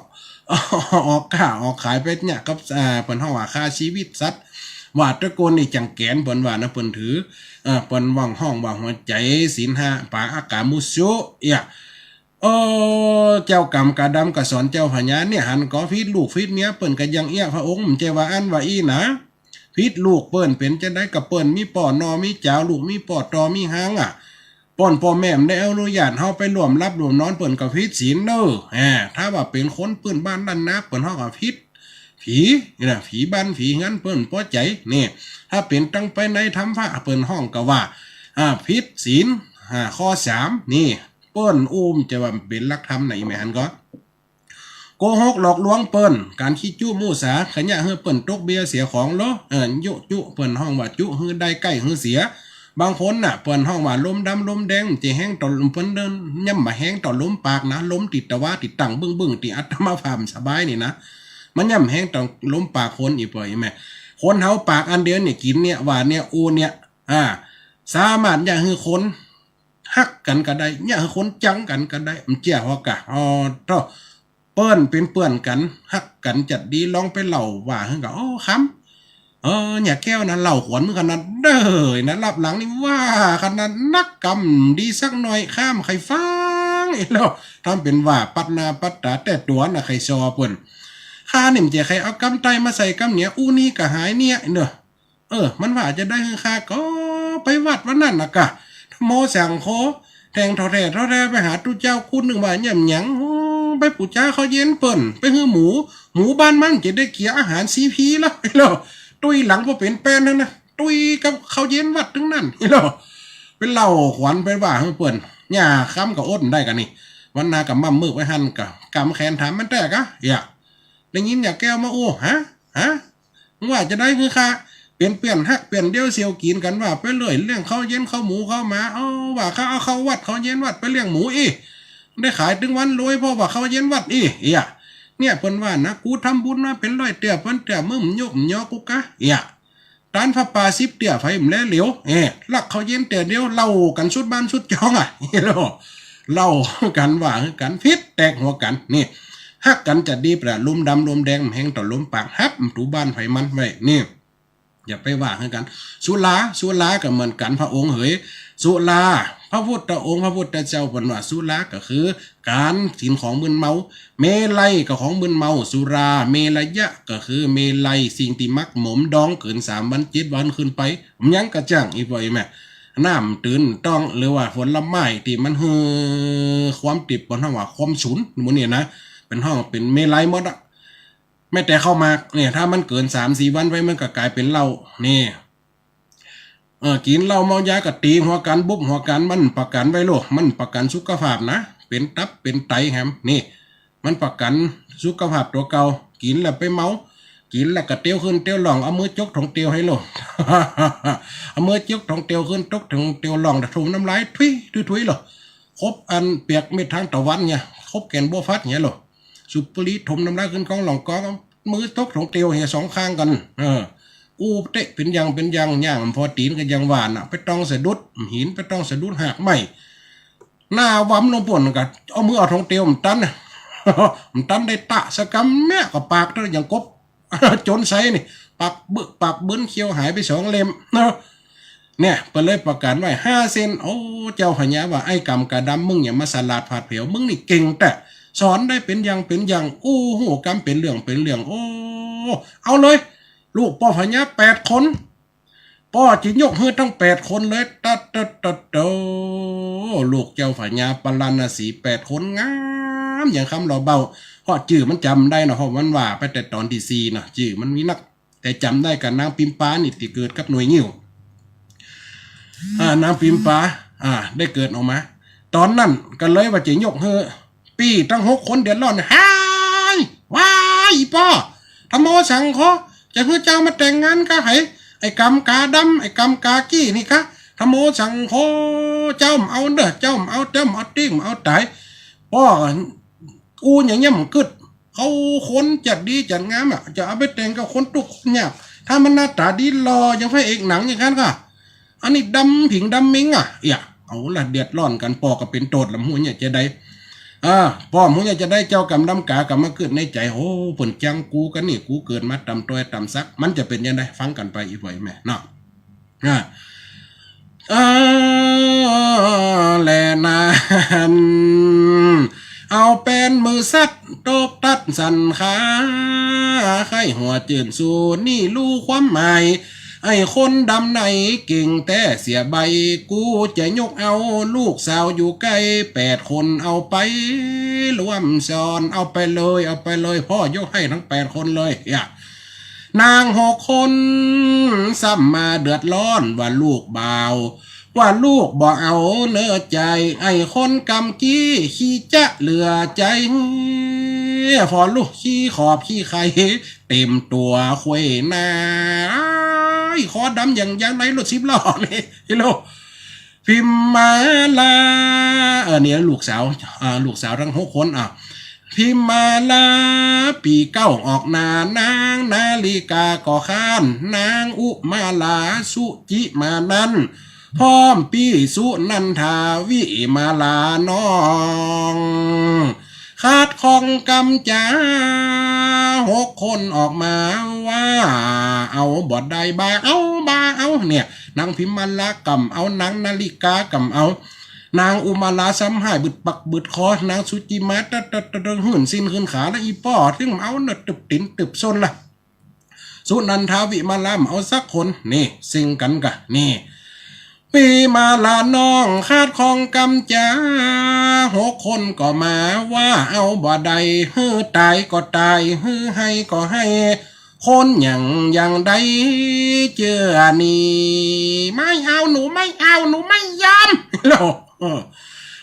ออกค้าออกขายไปเนี่ยกับ อ่า เปิ้นฮ้องว่าฆ่าชีวิตสัตว์ ว่าตะโกนนี่จั่งแก๋น เปิ้นว่านะ เปิ้นถือ เอ่อ เปิ้นว่าฮ้องว่าหัวใจ๋ศีลห้า ปา อะ กา มุสุ เอี้ย เออ เจ้ากำกาดำก็สอนเจ้าพญาเนี่ย หันก่อผิดลูกผิดเมีย เปิ้นก็ยังเอี้ยพระองค์ บ่ใจ้ว่าอั้นว่าอี้นะ ผิดลูกเปิ้นเป๋นจาใด ก็เปิ้นมีป้อหน่อมีจ๋าว ลูกมีป้อต่อมีฮางอะ ป้อนป้อแม่บ่ได้อนุญาตเฮาไปร่วมหลับร่วมนอน เปิ้นก็ผิดศีลเน่อ แหม ถ้าว่าเป๋นคนปื้นบ้านล้านนา เปิ้นฮ้องว่าผิด ผี นี่นะ ผีบ้านผีเฮือน เปิ้นบ่ใจ้ นี่ ถ้าเป๋นตังไปในธรรมะ เปิ้นฮ้องก็ว่า อ่า ผิดศีล อ่า ข้อสาม นี่ เปิ้นอู้บ่ใจ้ว่าเป๋นหลักธรรมนะ อีแม่หันก่อ โกหกหลอกลวงเปิ้น ก๋านขี้จุมุสา ขะเยียะหื้อเปิ้นตกเบี้ยเสียของลอ เออ ยุจุ เปิ้นฮ้องว่าจุหื้อได้ใก้หื้อเสีย บางคนน่ะ เปิ้นฮ้องว่าลมดำลมแดง บ่ใจ้แฮงต่อ เปิ้นเดินย่ำบ่าแฮงต่อลมปากนะ ลมตี้ตะวาตี้ตั้งบึ้งๆ ตี้อัตมาภาพสบายนี่นะ มันย่ำแฮงต่อลมปากคน อีป้ออีแม่ คนเฮาปากอันเดียวเนี่ย กิ๋นเนี่ย ว่าเนี่ย อู้เนี่ย อ่า สามารถเยียะหื้อคนฮักกั๋นก็ได้ เยียะหื้อคนจังกั๋นก็ได้ บ่เจื้อฮอกกา อ๋อ เต้า เปิ้นเป๋นเปื้อนกั๋น ฮักกั๋นจัดดี ลองไปเล่าว่าหื้อก็ โอ้ คำ เออ เนี่ยแก้วนะ เล่าขวัญมึงขนาดเด้อนะ ลับหลังนี่ว่าขนาดนัก กำดีสักหน่อย ข้าบ่ใค่ฟัง อีโล ทำเป๋นว่าปัดหน้าปัดต๋า แต่ตั๋วน่ะใค่ซอเปิ้น ข้านี่บ่ใจ้ใค่เอากำใต้มาใส่กำเหนือ อู้นี่ก็หายเนี่ยเนาะ เออ มันว่าจาใดหื้อ ข้าก็ไปวัดวันนั้นน่ะกา ธรรมโมสังโฆ แต่งถ่อแท้ถ่อแท้ ไปหาตุ๊เจ้า กูนึกว่าแหมหยัง ไปปู๋จาข้าวเย็นเปิ้น ไปหื้อหมู หมูบ้านมันจะได้เกลี้ยอาหาร ซีพี ละ อีโล ตุ้ยหลังบ่เป๋นแป้นหั้นนะ ตุ้ยกับข้าวเย็นวัดตึงนั้น อีโล ไปเล่าขวัญไปว่าหื้อเปิ้น เนี่ย คำก็อดบ่ได้กานี่ วันหน้าก็ม่ำมึกไว้หั้นกา กำแขนถามมันแต๊กา เอี้ย ได้ยินเนี่ยแก้วมาอู้ ฮะ ฮะ มึงว่าจาใดหื้อข้า เป๋นเปื้อนฮักเปื้อนเดียวเสี่ยวกิ๋นกั๋นว่าไปเรื่อย เลี้ยงข้าวเย็นข้าวหมูข้าวหมา เอาว่าข้าเอาข้าววัดข้าวเย็นวัดไปเลี้ยงหมูอี้ ได้ขายตึงวันรวย เพราะว่าข้าวเย็นวัดอี้ เอี้ย เนี่ยเปิ้นว่านะ กูทำบุญมาเป๋นร้อยเตื้อพันเตื้อ มึงบ่ยกบ่ยอกูกา เอี้ย ตานผ้าป่าสิบเตื้อ ใผบ่แลเหลียว เอ้ ลักข้าวเย็นเตื้อเดียว เล่ากั๋นสุดบ้านสุดจองอะ เล่า เล่ากั๋นว่ากั๋นผิดแตกหัวกั๋น นี่ ฮักกั๋นจะดีประ ลมดำลมแดง แฮงต่อลมปาก ฮับถูบ้านไผมันไว้ นี่ อย่าไปว่าหื้อกั๋น สุรา สุราก็เหมือนกั๋น พระองค์เหย สุรา พระพุทธองค์ พระพุทธเจ้าเปิ้นว่าสุราก็คือก๋านกิ๋นของมึนเมา เมลัยก็ของมึนเมา สุราเมรยะก็คือเมลัย สิ่งตี้หมักหมมดองเกินสามวันเจ็ดวันขึ้นไป บ่ยังกระจ่าง อีป้ออีแม่ น้ำตื้นต้อง หรือว่าผลไม้ตี้มันหื้อความติด เปิ้นฮ้องว่าความฉุน หมู่นี้นะ เปิ้นฮ้องเป๋นเมลัยหมดอะ แม้แต่ข้าวหมากเนี่ย ถ้ามันเกินสามสี่วันไป มันก็ก๋ายเป๋นเหล้า นี่ เออ กิ๋นเหล้าเมายาก็ตี๋หัวกั๋น บุบหัวกั๋น มันประกั๋นไว้โลด มันประกั๋นสุขภาพนะ เป๋นตับเป๋นไตแหม นี่ มันประกั๋นสุขภาพตั๋วเก่า กิ๋นแล้วไปเมา กิ๋นแล้วก็เตียวขึ้นเตียวล่อง เอามือจกถงเตียวหื้อโลด เอามือจกถงเตียวขึ้น จกถงเตียวล่อง แล้วถมน้ำลาย ถุย ถุย ถุยโลด ครบอันเปียกเม็ดทานตะวันเนี่ย ครบแก่นบัวฟัดเนี่ยโลด สูบบุหรี่ถมน้ำลายขึ้นก้องล่องก้อง มือตกถงเตียวเหียสองข้างกั๋น เออ อู้เตะเป๋นอย่างเป๋นอย่าง ย่างบ่พอตี๋นก็ยังว่าน่ะ ไปต้องสะดุดหิน ไปต้องสะดุดหากไม้ หน้าหวำลงปู๊นก็เอามือเอาถงเตียวบ่ตัน บ่ตันได้ตะสักกำ แมะ ก็ปากเต้ายังกบ จ๋นใสนี่ ปากเบึกปากเบิน เขี้ยวหายไปสองเล่มเนาะ เนี่ย เปิ้นเลยประกาศไว้ห้าเส้น โอ้ เจ้าพญาว่า ไอ้ก๋ำกาดำ มึงอย่ามาสลาดผาดเผว มึงนี่เก่งแต๊ สอนได้เป๋นอย่างเป๋นอย่าง อู้ฮู้กำเป๋นเรื่องเป๋นเรื่อง โอ้ เอาเลย ลูกป้อพญาแปดคน ป้อจะยกหื้อตึงแปดคนเลย ตัดตัดตัดโต ลูกเจ้าพญาปาราณสีแปดคน งามอย่างคำหล่อเบา เพราะจื้อมันจ๋ำได้เนาะ เพราะมันว่าไปแต่ต๋อนตี้สี่เนาะ จื้อมันมีนัก แต่จ๋ำได้กับนางปิมปานี่ตี้เกิดกับหน่วยงิ้ว อ่า นางปิมปา อ่า ได้เกิดออกมา ต๋อนนั้นก็เลยว่าจะยกหื้อ ปี้ตึงหกคนเดือดร้อน ฮ้าย ว้าย ป้อ ธัมโมสังโฆ จะหื้อเจ้ามาแต่งงานกับใผ ไอ้ก๋ำกาดำ ไอ้ก๋ำกากี้นี่กา ธัมโมสังโฆ เจ้าบ่เอาเน่อ เจ้าบ่เอา เจ้าบ่เอาตี้บ่เอาต๋าย ป้อ อู้อย่างเงี้ยบ่กึ๊ด เอาคนจัดดีจัดงามอะ จะเอาไปแต่งกับคนตุ๊กข์คนยาก ถ้ามันหน้าต๋าดีหล่ออย่างพระเอกหนังอย่างนั้นก็ อันนี้ดำผิงดำมิงอะ เอี้ย เอาละ เดือดร้อนกั๋น ป้อก็เป๋นโตษละ บ่ฮู้เนี่ยจะใด อ่า ป้อบ่ฮู้เนี่ยจะใด เจ้ากำดำกากำมากึ๊ดในใจ๋ โอ้ เปิ้นจังกูกั๋นนี่ กูเกิดมาต่ำต้อยต่ำสัก มันจะเป๋นยังไง ฟังกั๋นไป อี่ป้ออี่แม่เนาะ อ่า เออ แลนั้น เอาแป้นมือสัตว์ ตบตัดสันขา ใค่หัวจื้นสูนี่ฮู้ความหมาย ไอ้คนดำในเก่งแต๊เสียใบ กูจะยกเอาลูกสาวอยู่ใก้แปดคน เอาไปร่วมสอน เอาไปเลย เอาไปเลย ป้อยกหื้อตึงแปดคนเลย เอี้ย นางหกคนซ้ำมาเดือดร้อนว่าลูกบ่าว ว่าลูกบ่เอาเน่อใจ๋ ไอ้คนกำกี้ขี้จ๊ะเหลือใจ๋ พอลูกขี้ขอบขี้ไข่เต๋มตั๋วเขว้หน้า ไอ้คอดำอย่างยางในรถสิบล้อนี่ ฮัลโหล พิมมาลา เออ เนี่ยลูกสาว อ่า ลูกสาวตึงหกคน อ่ะ พิมมาลา ปี๋เก๊าออกหน้า นางนาริกาก็ค้าน นางอุมาลา สุจิมานันท์ พร้อมปี้สุนันทา วิมาลาน้อง ขัดข้องกำจ๋า หกคนออกมาว่า เอาบ่ได้ บ่าเอา บ่าเอา เนี่ย นางพิมมาลากำเอา นางนาริกากำเอา นางอุมาลาซ้ำฮ้ายบึดปักบึดคอ นางสุจิมา ตะ ตะ ตะ ตะ หื้นสิ้นหื้นขา แล้วอี่ป้อตึงเอาเน่อ ตึบตี๋นตึบส้นละ สุนันทาวิมาลาบ่เอาสักคน นี่ เซ็งกั๋นกา นี่ วิมาลาน้องขัดข้องกำจ๋า หกคนก็มาว่าเอาบ่ได้ หื้อต๋ายก็ต๋าย หื้อไห้ก็ไห้ คนอย่าง อย่างใดเจื้อนี่ ไม่เอา หนูไม่เอา หนูไม่ยอม โอ้ เออ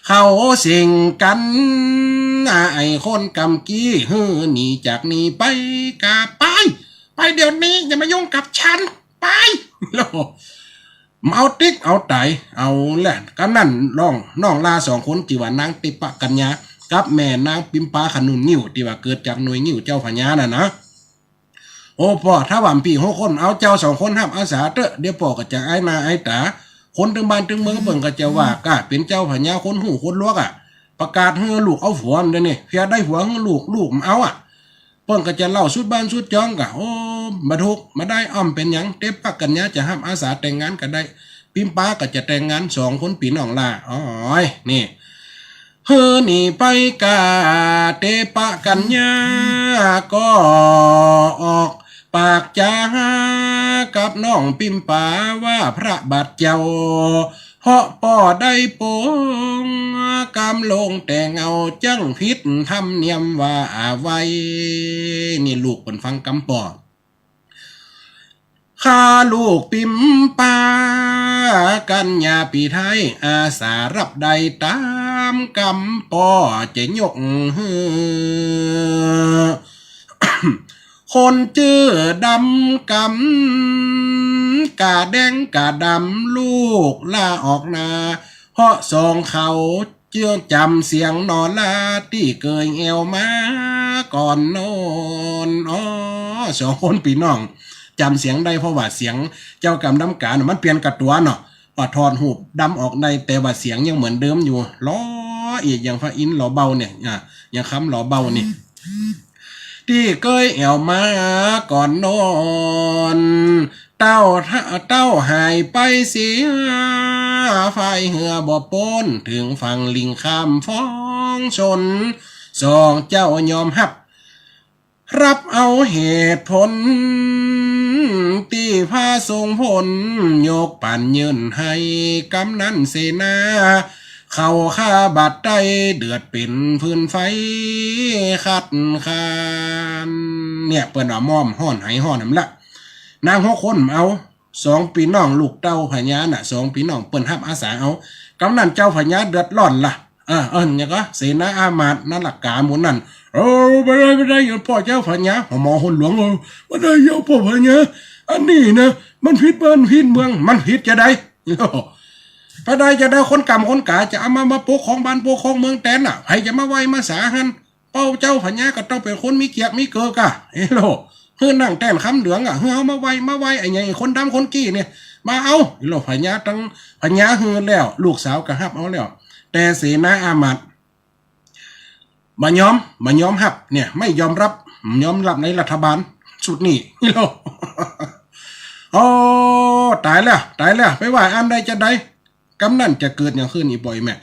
เขาเซ็งกั๋น อ่ะ ไอ้คนกำกี้ หื้อหนีจากนี่ไปกา ไป ไปเดี๋ยวนี้ อย่ามายุ่งกับฉัน ไป โอ้ บ่เอาติ๊กเอาต๋าย เอาแหละ กำนั้นน้อง น้องหล้าสองคนตี้ว่านางเตปะกัญญา กับแม่นางปิมปาขนุนงิ้ว ตี้ว่าเกิดจากหน่วยงิ้วเจ้าพญาน่ะนะ โอ้ ป้อ ถ้าว่าปี้หกคน เอาเจ้าสองคนฮับอาสาเต๊อะ เดี๋ยวป้อก็จะอายหน้าอายต๋า คนตึงบ้านตึงเมืองเปิ้นก็จะว่ากาเป๋นเจ้าพญาคนฮู้คนลวกอะ ประกาศหื้อลูกเอาผัวเดี๋ยวนี้ เพียงได้ผัวหื้อลูก ลูกบ่เอาอะ เปิ้นก็จะเล่าสุดบ้านสุดจองกา โอ้ บ่ถูก บ่ได้ อ้อมเป๋นหยัง เตปะกัญญาจะฮับอาสาแต่งงานก็ได้ ปิมปาก็จะแต่งงาน สองคนปี้น้องหล้า อ้อย นี่ หื้อหนีไปกา เตปะกัญญาก็ออกปากจ๋ากับน้องปิมปาว่า พระบาทเจ้า เพราะป้อได้ปลงกำลงแต่งเอา จั้งผิดธรรมเนียมว่าไว้ นี่ลูกเปิ้นฟังกำป้อ ข้าลูกปิมปากัญญาปี้ไท้ อาสาฮับได้ต๋ามกำ ป้อจะยกหื้อ คนจื้อดำกำ กาแดงกาดำ ลูกหล้าออกหน้า เพราะสองเขา เจื้อจ๋ำเสียงหนอหล้า ตี้เกยแอ่วมาก่อนโน้น อ้อ สองคนปี้น้อง จำเสียงได้ เพราะว่าเสียงเจ้ากำดำก๋าน่ะมันเปลี่ยนกับตั๋วเนาะ ว่าถอดฮูปดำออกได้ แต่ว่าเสียงยังเหมือนเดิมอยู่ หล่อเอียดอย่างพระอินทร์หล่อเบาเนี่ย อ่า อย่างคำหล่อเบานี่ ตี้เกยแอ่วมาก่อนโน้น เต้า เต้าหายไปเสีย พายเฮือบ่ป๊น เถิงฝั่งลิ่งข้ามฟ้องชน สองเจ้ายอมฮับ ฮับเอาเหตุผล ตี้พระทรงพล ยกปั๋นยื่นหื้อก๋ำนันเสนา เขาฆ่าบาดใต้ เดือดเป๋นฟืนไฟคัดค้าน เนี่ย เปิ้นว่ามอมฮ้อนไหฮ้อนนั่นละ นางหกคนเอา สองปี้น้องลูกเต้าพญาน่ะ สองปี้น้องเปิ้นฮับอาสาเอา ก๋ำนันเจ้าพญาเดือดร้อนละ เออ เออ เนี่ยก็เสนาอามาตย์นรกาหมู่นั้น เออ บ่ได้ บ่ได้ เจ้าพ่อเจ้าพญา หมอหนหลวง เออ บ่ได้ เจ้าพ่อพญา อันนี้นะ มันผิดบ้านผิดเมือง มันผิดจาใด บ่ได้จาใด คนกำคนก๋าจะเอามา มาปกครองบ้านปกครองเมืองแตนน่ะ ใผจะมาไหว้มาสาหั้น เป้าเจ้าพญาก็ต้องเป๋นคนมีเกียรติมีเกิดก่ะ เอโล หื้อนั่งแต้นคำเหลืองอะ หื้อเอามาไหว้ มาไหว้ ไอ้ใหญ่คนดำคนกี้เนี่ย มาเอา เอโล พญาตัง พญาหื้อแล้ว ลูกสาวก็ฮับเอาแล้ว แต่เสนาอามาตย์บ่ยอม บ่ยอมฮับ เนี่ย ไม่ยอมรับ บ่ยอมรับในรัฐบาลชุดนี้ เอโล โอ้ ต๋ายแล้ว ต๋ายแล้ว ไปว่าอันใดจาใด ก๋ำนันจะเกิดหยังขึ้นอีกบ่อีแม่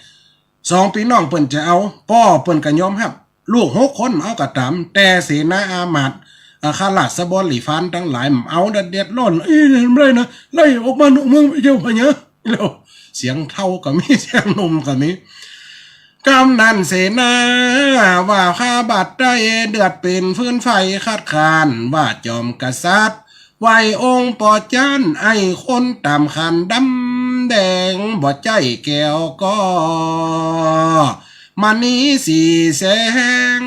สองปี้น้องเปิ้นจะเอา ป้อเปิ้นก็ยอมฮับ ลูกหกคนเอาก็ต๋าม แต่เสนาอามาตย์ อ่า ข้าราชบริพารตังหลาย เอาเด็ดเด็ดร้อน เอ้ย บ่ได้นะ ไล่ออกมานอกเมืองไปเจ้าพญา แล้วเสียงเฒ่าก็มี เสียงหนุ่มก็มี ก๋ำนันเสนา ว่าฆ่าบาดใต้ เดือดเป๋นฟืนไฟคัดค้าน ว่าจอมกษัตริย์ ไหว้องค์ป้อจัน ไอ้คนต๋ามขันดำแดง บ่ใจ้แก้วก็ มณีสีแสง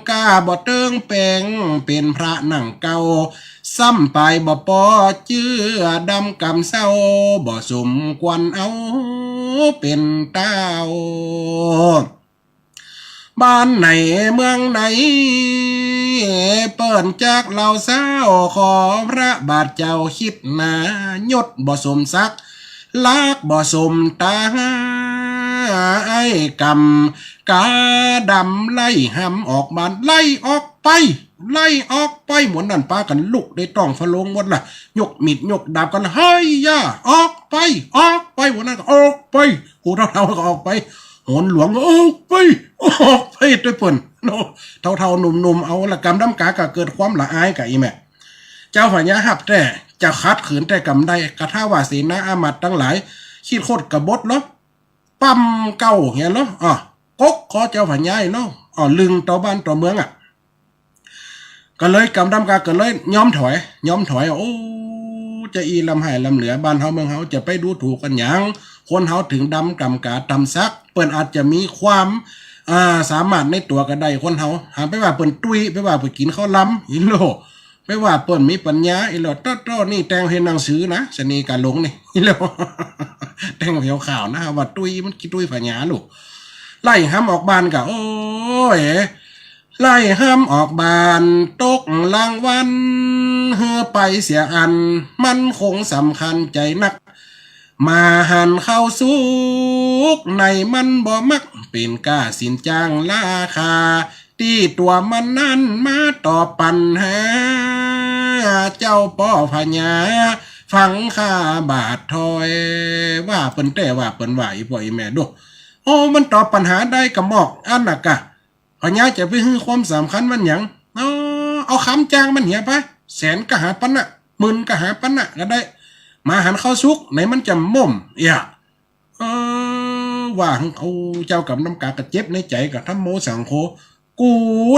ก้าบ่เติงแป๋ง เป๋นพระหนังเก่า ซ้ำไปบ่ปอเจื้อ ดำกำเศร้า บ่สมควรเอาเป๋นเต้า บ้านไหนเมืองไหน เปิ้นจักเล่าเศร้า ขอพระบาทเจ้าคิดหนา ยศบ่สมศักดิ์ ลักษณ์บ่สมต๋า ไอ้กำก๋าดำไล่หำออกบ้าน ไล่ออกไป ไล่ออกไป หมู่นั้นปากั๋นลุกได้ต้องฟะโลงหมดละ ยกมีดยกดาบกั๋น เฮ้ย อย่า ออกไป ออกไป หมู่นั้นก็ออกไป ผู้เฒ่าๆก็ออกไป หนหลวงก็ออกไป ออกไปตวยเปิ้นเนาะ เฒ่าๆหนุ่มๆ เอาละ กำดำก๋าก็เกิดความละอายก่ะอีแม่ เจ้าพญาฮับแต๊ จะขัดขืนแต๊กำใด กะถ้าว่าเสนาอามาตย์ตังหลาย คิดขดกบฏเหรอ ปั๊มเกล้าเหียเหรอ อ่ะ กกคอเจ้าพญาเหรอ อ่ะ ลึงต่อบ้านต่อเมืองอะ ก็เลยกำดำก๋าก็เลยยอมถอย ยอมถอย โอ้ จะอี้ล้ำห้ายล้ำเหลือ บ้านเฮาเมืองเฮาจะไปดูถูกกั๋นหยัง คนเฮาเถิงดำกำก๋าต๋ามศักดิ์ เปิ้นอาจจะมีความ อ่า สามารถในตั๋วก็ได้ คนเฮา หาไปว่าเปิ้นตุ้ย ไปว่าเปิ้นกิ๋นข้าวลำ อีโล ไปว่าเปิ้นมีปัญญา อีโล โต้ๆ นี่แต่งเฮหนังสือนะ ชะนีก๋าหลงนี่ อีโล แต่งเฮข่าวนะ ว่าตุ้ยมันขี้ตุ้ยผญาลูก ไล่หำออกบ้านก่ะ โอ้ย ไล่หำออกบ้าน ตกลางวัน หื้อไปเสียอัน มันคงสำคัญใจ๋นัก มาหันข้าวสุก ในมันบ่มัก เป๋นก้าสินจ้างราคา ตี้ตั๋วมันนั้นมาตอบปัญหา เจ้าป้อพญา ฟังข้าบาดถ้อย ว่าเปิ้นแต๊ว่าเปิ้นว่า อีป้ออีแม่ดู โอ้ มันตอบปัญหาได้กะหมอกอันน่ะก่ะ พญาจะไปหื้อความสำคัญมันหยัง เอา เอาคำจ้างมันเหียไป แสนก็หาปันนะ หมื่นก็หาปันนะก็ได้ มาหันข้าวสุก ไหนมันจะม่มเอี้ย เออ ว่าหั้น เอา เจ้ากำดำก๋าก็เจ็บในใจ๋ก่ะ ธัมโมสังโฆ กู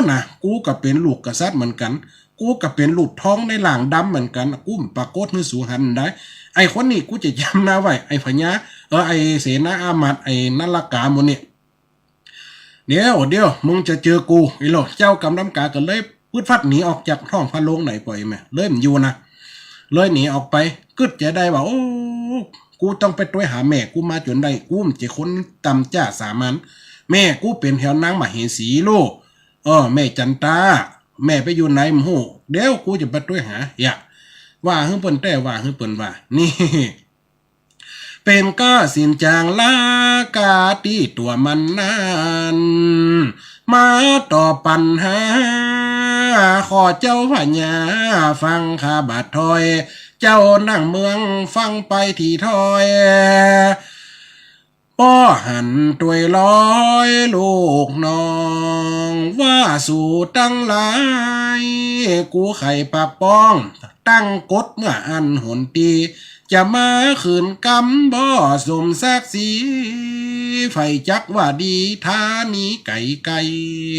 นะ กูก็เป๋นลูกกษัตริย์เหมือนกั๋น กูก็เป๋นลูกทองในหล่างดำเหมือนกั๋น กูบ่ปรากฏหื้อสูหันได้ ไอ้คนนี้กูจะจ๋ำหน้าไว้ ไอ้พญา เออ ไอ้เสนาอามาตย์ ไอ้นรกาหมู่นี้ เดี๋ยว เดี๋ยว มึงจะเจอกู อีโล เจ้ากำดำก๋าก็เลยฟึดฟัดหนีออกจากห้องพระโรงไหนป้ออีแม่ เลยบ่อยู่นะ เลยหนีออกไป กึ๊ดใจ๋ได้ว่า โอ้ กูต้องไปตวยหาแม่กูมาจ๋นได้ กูบ่ใจ้คนต่ำจ๊าสามัญ แม่กูเป๋นแถวนางมเหสีโล เออ แม่จันตา แม่ไปอยู่ไหนบ่ฮู้ เดี๋ยวกูจะไปตวยหา เหีย ว่าหื้อเปิ้นแต๊ ว่าหื้อเปิ้นว่า นี่ เป๋นก้าสินจ๋างลากาตี้ตั๋วมันนั้น มาตอบปั๋ญหา ขอเจ้าพญาฟังข้าบาดถ้อย เจ้านักเมืองฟังไปตี้ถ้อย ป้อหันตวยลอยลูกน้อง ว่าสูตังหลาย กูใค่ปากป้อง ตั้งกฎเมื่ออั้นหนตี้ จะมาขืนกำบ่สมศักดิ์ศรี ใผจักว่าดีถ้าหนีไก๋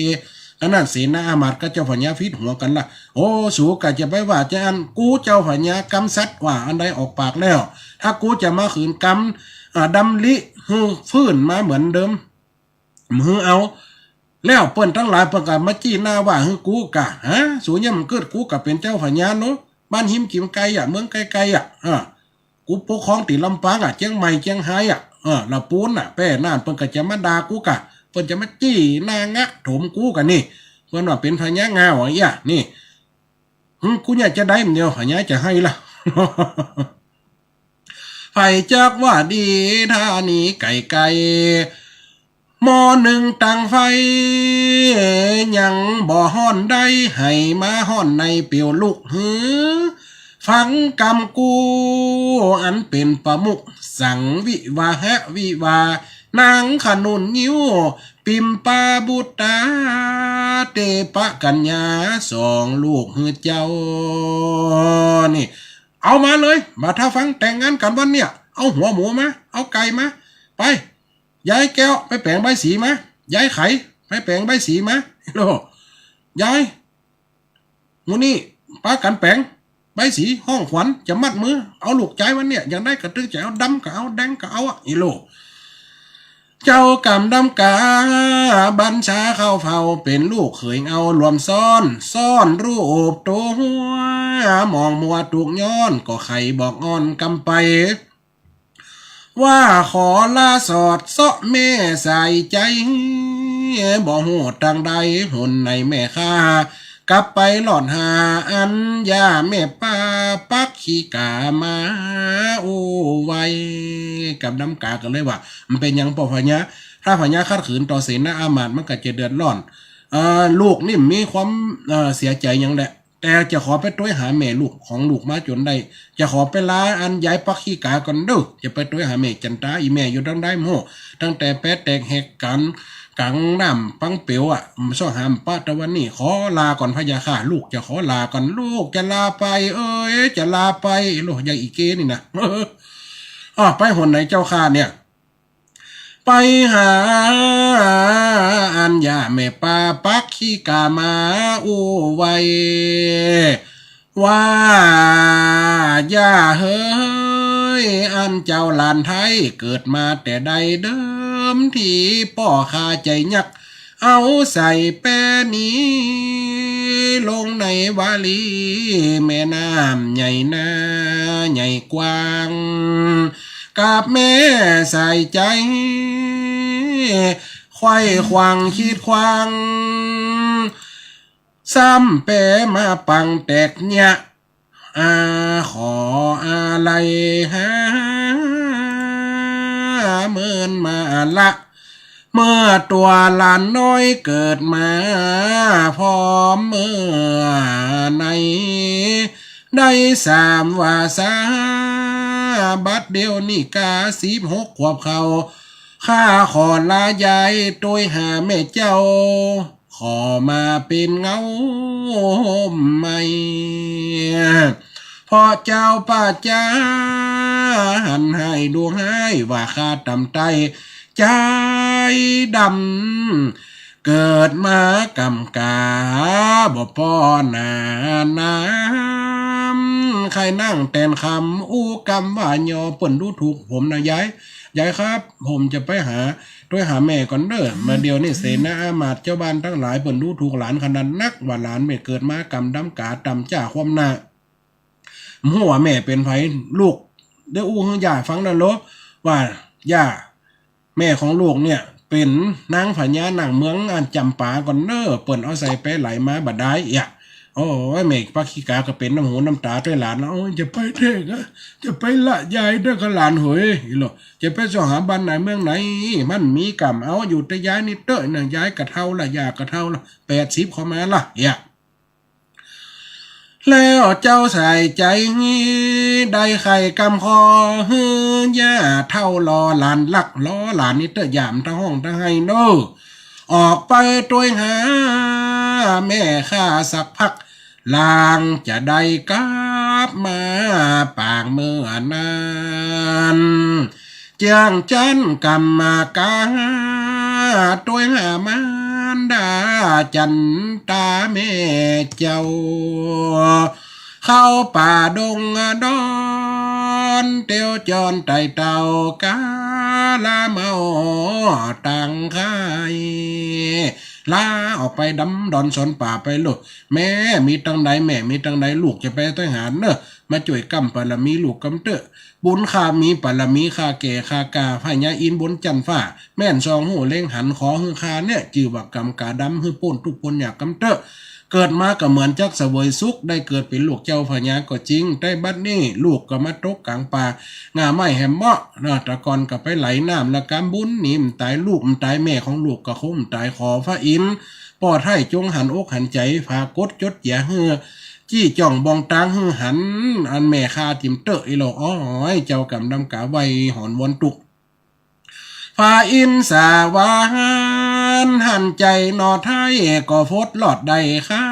ๆ อันนั้นเสนาอามาตย์กับเจ้าพญาผิดหัวกั๋นละ โอ้ สูก็จะไปว่าจาอั้น กูเจ้าพญากำสัตย์ว่าอันใดออกปากแล้ว ถ้ากูจะมาขืนกำ อ่า ดำริหื้อฟื้นมาเหมือนเดิม หื้อเอา แล้วเปิ้นตังหลายเปิ้นก็มาจี้หน้าว่าหื้อกูก่ะ ฮะ สูเยี่ยมกึ๊ด กูก็เป๋นเจ้าพญาเนาะ บ้านฮิมกิ๋มไกลอะ เมืองไกลๆ อะ อ่า กูปกครองตี้ลำปางอะ เจียงใหม่ เจียงฮายอะ เออ ละปูนน่ะ แป้น่าน เปิ้นก็จะมาด่ากูก่ะ เปิ้นจะมาจี้หน้างะถมกูก่ะนี่ เปิ้นว่าเป๋นพญางาวอะ อี้ นี่ หึ กูเนี่ยจะได้มันเดียว พญาจะไห้ละ ใผจักว่าดีถ้าหนีไก๋ๆ หม้อนึ่งตังไฟ ยังบ่ฮ้อนได้ ให้มาฮ้อนในเปียวลุกหื้อ ฟังกำกู้ อันเป๋นประมุข สังวิวาหะวิวา นางขนุนงิ้ว ปิมปาบุตรา เตปะกัญญา สองลูกหื้อเจ้า นี่ เอามาเลย บ่าถ้าฟัง แต่งงานกั๋นวันเนี่ย เอาหัวหมูมา เอาไก่มา ไป ยายแก้ว ไปแป๋งใบสีมา ยายไข ไปแป๋งใบสีมา โล ยาย หมู่นี้ ปากั๋นแป๋งใบสี ฮ้องขวัญ จะมัดมือ เอาลูกจายวันเนี่ย อย่างใดก็ตึงจะเอา ดำก็เอา แดงก็เอาอะ อีโล เจ้ากำดำกา บัญชาเข้าเฝ้า เป๋นลูกเขยเอาหลวมซ่อน ซ่อนรูปตั๋ว หมองมัวถูกย้อน ก็ใค่บอกอ่อนกำไป ว่าขอลาสอดเซาะแม่สายใจ๋ บ่ฮู้ตังใดหนไหนแม่ข้า กลับไปลอดหาอัญญาแม่ป้า ปักขีกามาอู้ไว้ กำดำกาก็เลยว่า มันเป๋นหยังป้อพญา ถ้าพญาขัดขืนต่อเสนาอามาตย์ มันก็จะเดือดร้อน เอ่อ ลูกนี่มีความ เอ่อ เสียใจ๋หยังแหละ แต่จะขอไปตวยหาแม่ลูกของลูกมาจ๋นได้ จะขอไปลาอัญญาปักขีกาก่อนเด้อ จะไปตวยหาแม่จันตา อี่แม่อยู่ตังใดบ่ฮู้ ตั้งแต่แปะแตกแหกกั๋น กั๋งน้ำปังเปียวอะ เซาะหาบ่ปะ ตะวันนี้ ขอลาก่อนพะยะค่ะ ลูกจะขอลาก่อน ลูกจะลาไป เอ๋ย จะลาไป ลูกยังอีเก้นี่นะ อ้อ ไปหนไหนเจ้าข้าเนี่ย ไปหาอัญญาแม่ป้าปักขีกามาอู้ไว้ ว่า ย่าเหย อันเจ้าหลานไท้เกิดมาแต่ใดเดิมที ป้อข้าใจ๋ยัก เอาใส่แปนี้ ลงในวาลี แม่น้ำใหญ่นาใหญ่กว้าง กับแม่สายใจ๋ ไขว้ขวางขีดขวาง ซ้ำแปมาปังแตกเยียะ อา ขออาลัยหาเมินมาละ เมื่อตั๋วหลานน้อยเกิดมา พร้อมเมื่อใน ได้สามวาสา บัดเดี๋ยวนี้กาสิบหกขวบเข้า ข้าขอลายายตวยหาแม่เจ้า ขอมาเป๋นเงาโฮมใหม่ เพราะเจ้าป้าจ๋าหันฮ้ายดูฮ้าย ว่าข้าต่ำใต้ใจ๋ดำ เกิดมากำก๋าบ่ป้อหน้าน้ำ ใค่นั่งแตนคำอู้กำว่าย่อ เปิ้นดูถูกผมนะยาย ยายครับ ผมจะไปหา ตวยหาแม่ก่อนเด้อ มาเดี๋ยวนี้เสนาอามาตย์เจ้าบ้านตังหลายเปิ้นดูถูกหลานขนาดนัก ว่าหลานแม่เกิดมากำดำก๋าต่ำจ้าคว่ำหน้า บ่ฮู้ว่าแม่เป๋นใผ ลูกได้อู้หื้อย่าฟังแล้วโล ว่าย่า แม่ของลูกเนี่ยเป๋นนางพญาหนังเมืองอันจ๋ำปาก่อนเน้อ เปิ้นเอาใส่แปไหลมาบ่ดายเอียะ โอ้ย แม่ปักขี้กาก็เป๋นน้ำหูน้ำต๋าตวยหลาน โอ้ย จะไปเต๊อะ จะไปละยายเต๊อะกาหลานเหย อีหล่อ จะไปเซาะหาบ้านไหนเมืองไหน มันมีก้ำ เอาอยู่แต่ยายนี่เต๊อะนะ ยายก็เฒ่าละ ย่าก็เฒ่าละ แปดสิบเข้ามาละ เหีย แล้วเจ้าใส่ใจ๋ ได้ใค่กำขอหื้อย่าเฒ่าหล่อหลานฮัก หล่อหลานนี่เต๊อะ อย่ามันตะฮ้องตะไห้เน่อ ออกไปตวยหาแม่ข้าสักพัก ลางจะได้กลับมาปางเมื่อนั้น เจื้องจั๊นกำมากา ตวยหามารดาจั๋นต๋าแม่เจ้า เข้าป่าดงดอน เตียวจอนไต่เต่ากาละเมาตังใค่ ลาออกไปดำดอนสนป่าไปลูก แม่มีตังใด แม่มีตังใด ลูกจะไปตวยหาเน่อ มาจ้วยกำปารมีลูกกำเต๊อะ บุญข้ามีปารมีข้าแก่ข้าก้า พญาอินทร์บนจั๊นฟ้า แม่นส่องหูเล็งหัน ขอหื้อข้าเนี่ย จื้อว่ากำกาดำ หื้อป๊นตุ๊กข์ป๊นยากกำเต๊อะ เกิดมาก็เหมือนจักเสวยสุข ได้เกิดเป๋นลูกเจ้าพญาก็จริง แต่บัดนี้ลูกก็มาตกก๋างป่า ง่าไม้แหมเมาะเนาะ แต่ก่อนก็ไปไหลน้ำละกำ บุญหนีบ่ต๋าย ลูกบ่ต๋าย แม่ของลูกก็คงบ่ต๋าย ขอพระอินทร์ ป้อไท้จงหันอกหันใจ๋ ฝากกฎจดเจียหื้อ จี้จ้องบ่องตางหื้อหัน อันแม่ข้าจิมเต๊อะ อีหล่อ อ้อย เจ้ากำดำกาไหว้หอนวอนตุ๊ก พระอินทร์สวรรค์หันใจ๋หน่อไท้ ก็ฟดลอดได้ข้า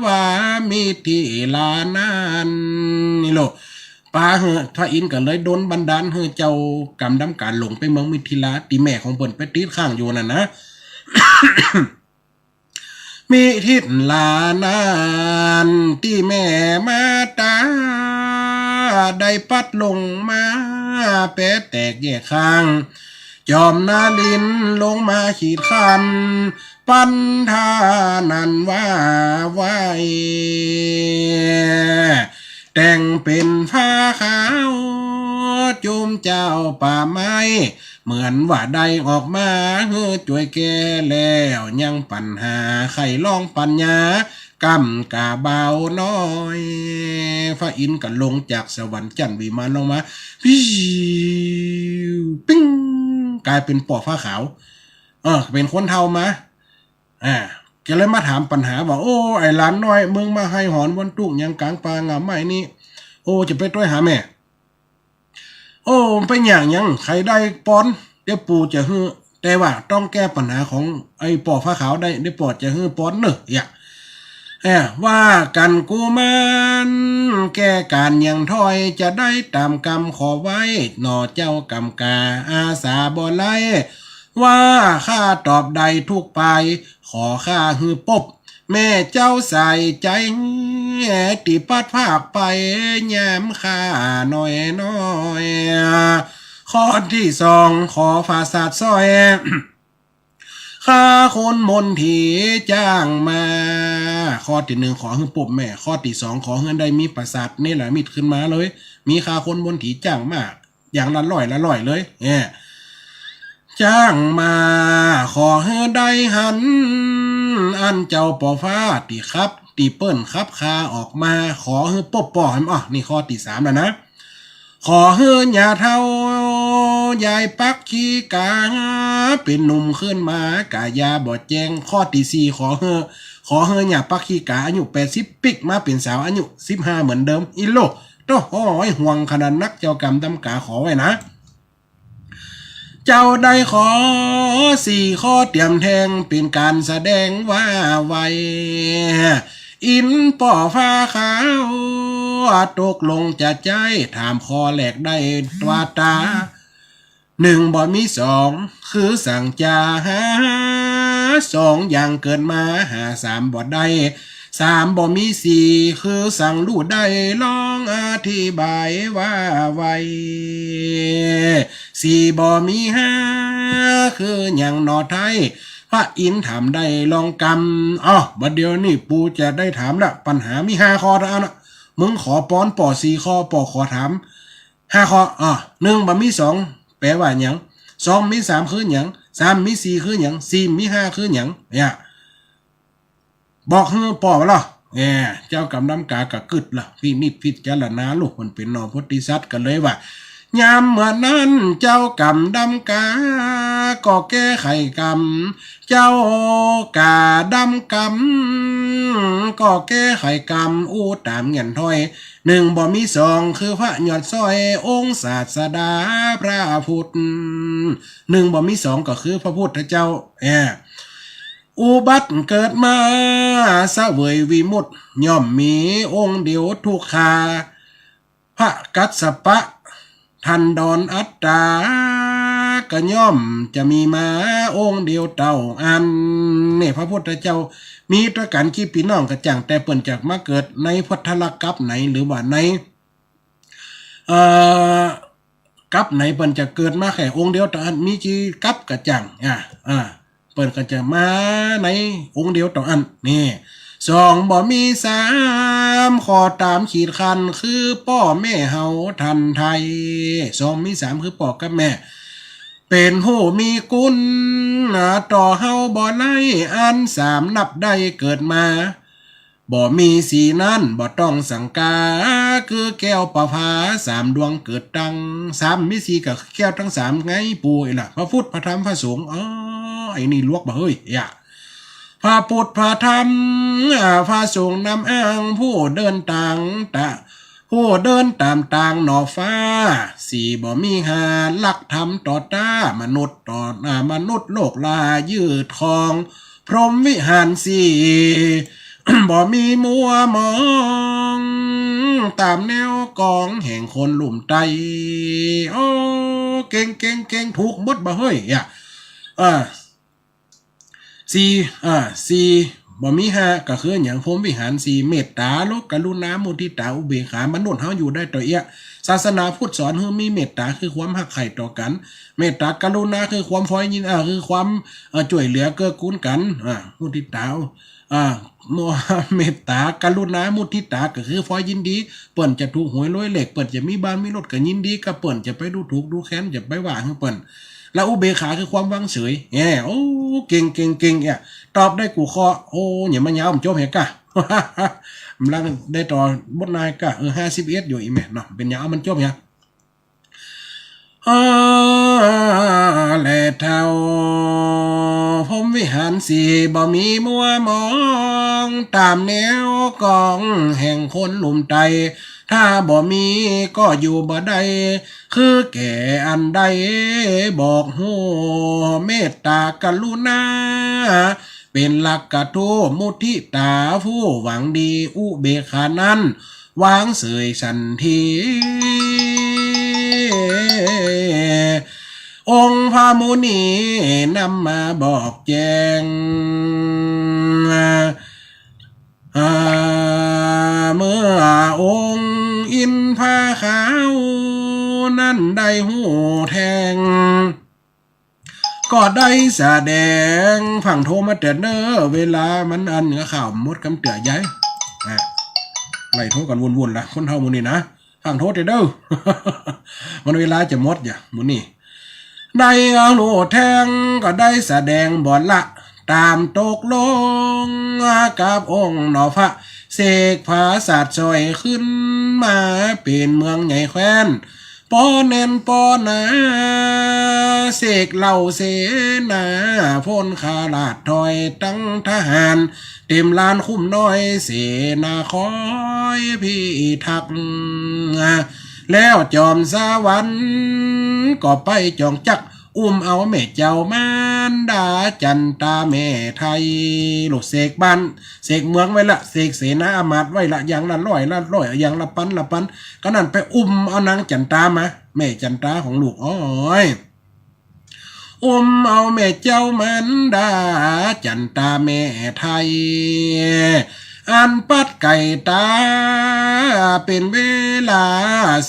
ว่ามิถิลานั้น นี่โล ปาหื้อ พระอินทร์ก็เลยดลบันดาลหื้อเจ้ากำดำกาหลงไปเมืองมิถิลา ตี้แม่ของเปิ้นไปติดค้างอยู่นั่นนะ มิถิลานั้นตี้แม่มาต๋า ได้ปัดลงมาแปดแตกแยกข้าง จอมนลินลงมาขีดคำ ปันธานั้นว่าไว้ แต่งเป๋นผ้าขาว จุมเจ้าป่าไม้ เหมือนว่าได้ออกมาหื้อจ้วยแก้แล้ว ยังปัญหาไขลองปัญญา กำกาบ่าวน้อย พระอินทร์ก็ลงจากสวรรค์จั๊นวิมานลงมา ปิ้ว ปิ้ง ก๋ายเป๋นป้อฟ้าขาว เออ เป๋นคนเฒ่ามา อ่า ก็เลยมาถามปัญหาว่า โอ้ ไอ้หลานน้อย มึงมาไห้หอนวอนตุ๊กหยังก๋างป่าง่าไม้นี่ โอ้ จะไปตวยหาแม่ โอ้ ไปหยังหยัง ใค่ได้ปอน เดี๋ยวปู่จะหื้อ แต่ว่าต้องแก้ปัญหาของไอ้ป้อฟ้าขาวได้ เดี๋ยวป้อจะหื้อปอนเน่อ อย่า เอ้อ ว่ากั๋นกุมาร แก้ก๋านหยังถ้อย จะได้ต๋ามกำขอไว้ หน่อเจ้ากำกาอาสาบ่ไร้ ว่าข้าตอบได้ทุกปาย ขอข้าหื้อปบ แม่เจ้าใส่ใจ๋ ตี้ปัดพรากไป แย้มข้าน้อยๆ ข้อตี้สอง ขอปราสาทซ่อย ข้าคนมนตรีจ้างมา ข้อตี้นึ่ง ขอหื้อปบแม่ ข้อตี้สอง ขอหื้อได้มีปราสาทเนรมิตขึ้นมาเลย มีข้าคนมนตรีจ้างมา อย่างละร้อยละร้อยเลย เอ้อ จ้างมา ขอหื้อได้หัน อันเจ้าป้อฟ้าตี้ขับ ตี้เปิ้นขับข้าออกมา ขอหื้อปบป้อหัน อ้อ นี่ข้อตี้สามแล้วนะ ขอหื้อหญ้าเฒ่า ยายปักขี้กา เป๋นหนุ่มขึ้นมา ก๋ายาบ่แจ้ง ข้อตี้สี่ ขอหื้อ ขอหื้อหญ้าปักขี้กา อายุแปดสิบปิ๊กมาเป๋นสาว อายุสิบห้าเหมือนเดิม อีโล โต้ โอ้ย ห่วงขนาดนัก เจ้ากำดำกาขอไว้นะ เจ้าได้ขอสี่ข้อเตียมแทง เป๋นก๋านแสดงว่าไว อินทร์ป้อฟ้าขาว ตกลงจะใจ๊ ถามข้อแรกได้ตวาดต๋า นึ่งบ่มีสอง คือสังจาหา สองอย่างเกิดมาหา สามบ่ได้ สามบ่มีสี่ คือสังฮู้ได้ ลองอธิบายว่าไว สี่บ่มีห้า คือหยังหนอไท้ พระอินทร์ถามได้ลองกำ อ้อ บัดเดี๋ยวนี้ปู่จะได้ถามละ ปัญหามีห้าข้อเต้าอั้นนะ มึงขอปอนป้อสี่ข้อ ป้อขอถามห้าข้อ อ้อ นึ่งบ่มีสอง แป๋ว่าหยัง สองมีสามคือหยัง สามมีสี่คือหยัง สี่มีห้าคือหยัง เนี่ย บอกหื้อป้อมาลอ แหม เจ้ากำดำก๋ากะกึ๊ดละ พินิจพิจารณาลูก มันเป๋นหน่อโพธิสัตว์ ก็เลยว่า ยามเมื่อนั้นเจ้ากำดำก๋า ก็แก้ไขกำ เจ้ากำดำก๋า ก็แก้ไขกำ อู้ต๋ามเงี่ยนถ้อย นึ่งบ่มีสอง คือพระยอดซ้อย องค์ศาสดาพระพุทธ นึ่งบ่มีสอง ก็คือพระพุทธเจ้า แหม อุบัติเกิดมาเสวยวิมุตติ ย่อมมีองค์เดียวทุกขา พระกัสสปะ ทันดรอัตตา ก็ย่อมจะมีมาองค์เดียวเต้าอั้น เนี่ย พระพุทธเจ้ามีต๋วยกั๋นกี่ปี้น้องก็จ่าง แต่เปิ้นจะมาเกิดในพัทธลกัปไหน หรือว่าใน เอ่อ กัปไหนเปิ้นจะเกิดมาแค่องค์เดียวเต้าอั้น มีกี่กัปก็จ่าง อ่า อ่า เปิ้นก็จะมาในองค์เดียวเต้าอั้น นี่ สองบ่มีสาม ข้อต๋ามขีดขั้น คือป้อแม่เฮาทันไทย สองมีสาม คือป้อกับแม่ เป๋นผู้มีกุณ ต่อเฮาบ่ไร้ อันสามนับได้เกิดมา บ่มีสี่นั้นบ่ต้องสังกา คือแก้วประภาสามดวงเกิดตั้ง สามมีสี่ก็คือแก้วตังสามไงปู่ ไอ้ล่ะ พระพุทธ พระธรรม พระสงฆ์ อ๋อ ไอ้นี่ลวกบ่เฮ้ย อย่า พระพุทธ พระธรรม อ่า พระสงฆ์นำอ้าง ผู้เดินตางตะ ผู้เดินต๋ามตางหน่อฟ้า สี่บ่มีห้า หลักธรรมต่อต้ามนุษย์ต่อ อ่า มนุษย์โลกลายืดครอง พรหมวิหารสี่ บ่มีมัวหมอง ต๋ามแนวกองแห่งคนลุ่มไต้ โอ้ เก่ง เก่ง เก่ง ถูกหมดบ่เฮ้ย อ่ะ อ่า สี่ อ่า สี่ บ่มีห้า ก็คือหยัง พรหมวิหารสี่ เมตต๋า โลก กรุณา มุทิตา อุเบกขา มนุษย์เฮาอยู่ได้ต่อเอี้ย ศาสนาพุทธสอนหื้อมีเมตต๋า คือความฮักใคร่ต่อกั๋น เมตต๋ากรุณา คือความฟอยยิน อ่า คือความ เอ่อ จ้วยเหลือเกื้อกูลกั๋น อ่า มุทิตา อ่า เมตต๋ากรุณา มุทิตา ก็คือฟอยยินดี เปิ้นจะถูกหวยรวยเลข เปิ้นจะมีบ้านมีรถก็ยินดีกับเปิ้น จะไปดูถูกดูแคลน จะไปว่าหื้อเปิ้น แล้วอุเบกขาคือความวางเฉย แหม โอ้ เก่ง เก่ง เก่ง เนี่ย ตอบได้กู้ข้อ โอ้ เนี่ย มันยาว มันจบเหียก้า มันได้ต่อบทหน้าก้า เออ ห้าสิบเอ็ด อยู่อีแม่เนาะ เป๋นหยัง เอามันจบเหีย เออ แลเท่า พรหมวิหารสี่ บ่มีมัวหมอง ต๋ามแนวกองแห่งคนลุ่มไต้ ถ้าบ่มีก็อยู่บ่ได้ คือแก่อันใดบอกฮู้ เมตต๋ากรุณา เป๋นหลักกระทู้ มุทิตา ผู้หวังดี อุเบกขานั้น วางเฉยสันที องค์พระมุนีนำมาบอกแจ้ง อ่า เมื่อองค์อินทร์ผาขาวนั้นได้ฮู้แจ้ง ก็ได้แสดง ฟั่งโทรมาเต๊อะเน่อ เวลามันอัน ข่าวหมดกำเตื้อใหญ่ อ่ะ ไล่โทรกั๋นวุ่นๆ ละ คนเฮาหมู่นี้นะ ฟั่งโทรเต๊อะเน่อ มันเวลาจะหมดอย่า หมู่นี้ ได้ฮู้แจ้ง ก็ได้แสดงบ่ละ ต๋ามตกลงกับองค์หน่อพระ เสกผาสาทสอยขึ้นมาเป๋นเมืองใหญ่แคว้น ปอแน่นปอหนา เสกเหล่าเสนา พลข้าราชถอยตังทหาร เต๋มลานคุ้มน้อย เสนาคอยพิทักษ์ แล้วจอมสวรรค์ก็ไปจ๋องจัก อุ้มเอาแม่เจ้ามารดาจันตาแม่ไทย ลูกเสกบ้าน เสกเมืองไว้ละ เสกเสนาอามาตย์ไว้ละ อย่างละร้อยละร้อย อย่างละปันละปัน ก็นั้นไปอุ้มเอานางจันตามา แม่จันตาของลูก โอ้ย อุ้มเอาแม่เจ้ามารดาจันตาแม่ไทย อันปัดไก่ต๋าเป๋นเวลา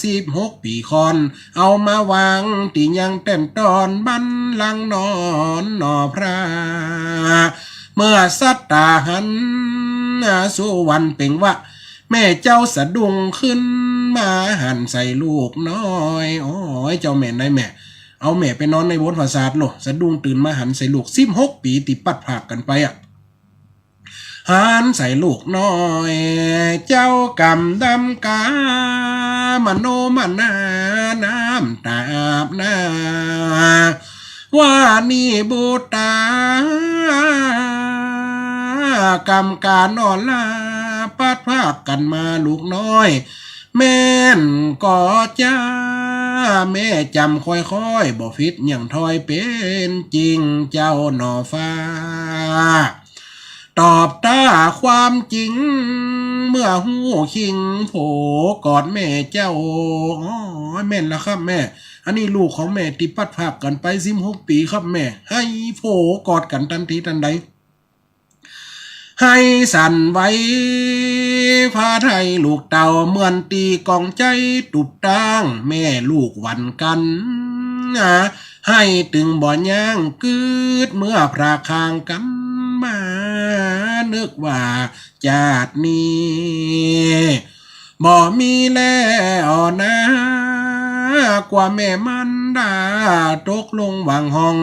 สิบหกปี๋ค่อน เอามาวางตี้ยังแต้นตอนบัลลังก์นอนหน่อพระ เมื่อสัตตาหันสุวรรณเปล่งว่า แม่เจ้าสะดุ้งขึ้นมาหันใส่ลูกน้อย โอ้ย เจ้าแม่นายแม่ เอาแม่ไปนอนในโบสถ์ผาสาทโลด สะดุ้งตื่นมาหันใส่ลูก สิบหกปี๋ตี้ปัดพรากกั๋นไปอะ หันใส่ลูกน้อย เจ้ากำดำกา มโนมนา น้ำตาอาบหน้า ว่านี้บุตรต๋า กำกาหนอลา ปัดพรากกั๋นมาลูกน้อย แม่นก่อจ้า แม่จ๋ำค่อยๆ บ่ผิดหยังถ้อยเป๋นจริง เจ้าหนอฟ้า ตอบต๋าความจริง เมื่อฮู้คิงโผกอดแม่เจ้า อ๋อ แม่นละครับแม่ อันนี้ลูกของแม่ตี้ปัดพรากกั๋นไปสิบหกปี๋ครับแม่ ไห้โผกอดกั๋นตันทีตันใด ไห้สั่นไหว ผ้าไทยลูกเต้า เหมือนตี้กองใจ๋ตุ๊บตั้ง แม่ลูกหวั่นกั๋น ไห้ตึงบ่ยั้ง กึ๊ดเมื่อพรากห่างกั๋นมา นึกว่าจาตินี้ บ่มีแล้วนา กว่าแม่มารดา ตกลงหว่างห้อง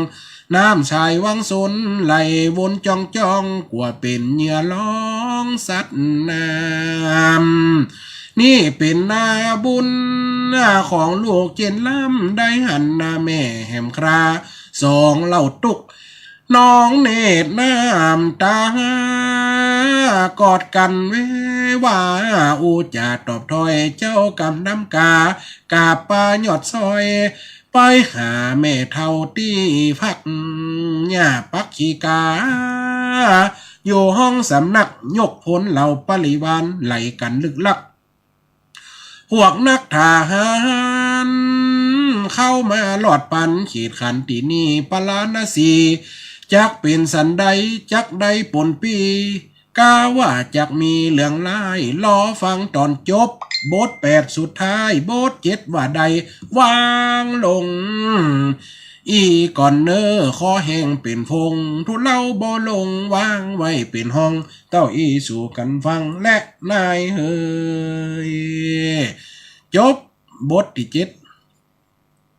น้ำสายวังสน ไหลวนจ้องๆ กว่าเป๋นเหยื่อลองสัตว์น้ำ นี่เป๋นนาบุญ ของลูกเจนล้ำ ได้หันหน้าแม่แหมครา สองเล่าตุ๊ก นองเนตรน้ำตา กอดกั๋นแววา อู้จ๋าตอบถ้อย เจ้ากำดำกา กาบปายอดซอย ไปหาแม่เฒ่าตี้พัก ย่าปักขีกา อยู่ห้องสำนัก ยกพลเหล่าปริวาร ไหลกั๋นลึกลัก พวกนักทหาร เข้ามารอดปันเขตขันตินี ปาราณสี จักเป๋นสันใด จักได้ปนปี้ กาว่าจักมีเรื่องร้าย รอฟังต๋อนจบ บทแปดสุดท้าย บทเจ็ดว่าใด วางลง อี้ก่อนเน่อ ขอแห้งเป๋นพง ทุเลาบ่ลง วางไว้เป๋นห้อง เต้าอี้สู่กั๋นฟังแลนายเหย จบ บทตี้เจ็ด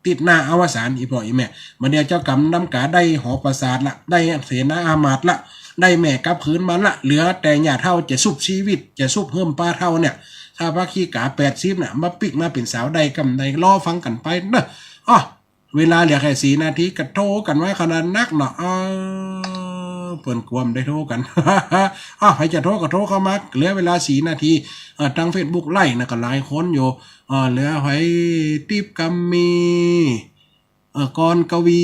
ติดหน้าอวสาน อี่ป้ออี่แม่ บ่าเดี่ยวเจ้ากำดำกาได้หอปราสาทละ ได้เสนาอามาตย์ละ ได้แม่กลับคืนมาละ เหลือแต่ย่าเฒ่าจะสุบชีวิต จะสุบเหิ้มป้าเฒ่าเนี่ย ถ้าปักขีกาแปดสิบเนี่ย มาปิ๊กมาเป๋นสาวได้กำใด รอฟังกั๋นไปเน่อ อ้อ เวลาเหลือแค่สี่นาที ก็โทรกั๋นมาขนาดนักเนาะ อ้อ เปิ้นกลัวบ่ได้โทรกั๋น อ้าว ใผจะโทรก็โทรเข้ามา เหลือเวลาสี่นาที เอ่อ ตางเฟซบุ๊กไลฟ์นะ ก็หลายคนอยู่ เอ่อ เหลือใผ ติ๊บกำมี เอ่อ กรกวี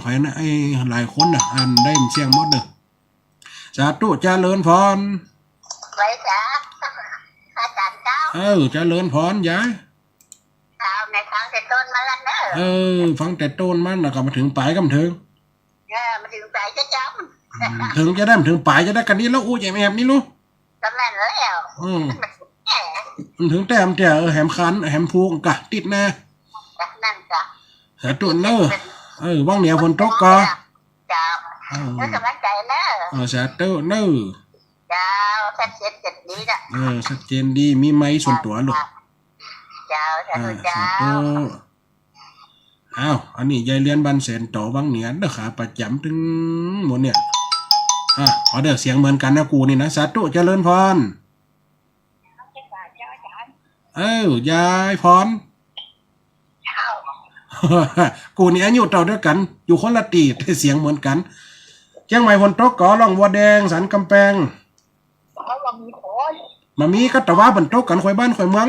ใผนะ ไอ้หลายคนน่ะ อ่านได้เสี้ยงหมดเน่อ สาธุเจริญพร ไหวจ้า อาจ๋ารย์เจ้า เออ เจริญพรยาย เจ้า แม่ฟังแต่ต้นมาละเน่อ เออ ฟังแต่ต้นมาละ ก็มาเถิงป๋ายก่ำเถิง เออ มาเถิงป๋ายจะจำ อืม เถิงจะได้ มาเถิงป๋ายจะได้ กั๋นนี่แล้ว อู้ แอบๆ นี่ลูก ก็แม่นแล้ว อืม แหม มันเถิงแต้มเตี้ย เออ แหมคัน แหมภูกะ ติดหน้า นั่นกะ สาธุเน่อ เออ วังเหนือฝนตกก่อ เจ้า เออ แล้วกำลังใจ๋เน่อ เออ สาธุเน่อ เจ้า ชัดเจนดีนะ เออ ชัดเจนดี มีไมค์ส่วนตั๋วลูก เจ้า สาธุ อ่า เจ้า สาธุ อ้าว อันนี้ยายเรือนบ้านแสนต่อวังเหนือเน่อ ขาประจ๋ำตึงหมดเนี่ย อ่ะ ขอเด้อ เสียงเหมือนกั๋นนะกูนี่นะ สาธุเจริญพร เออ ยายพร กูนี่อายุเต้าเดียวกั๋น อยู่คนละตี้ แต่เสียงเหมือนกั๋น เจียงใหม่ฝนตกก่อ ร่องบัวแดง สันกำแปง เขาบ่มีฝน บ่มี ก็ตะวาบ่ตกกั๋น ค่อยบ้านค่อยเมือง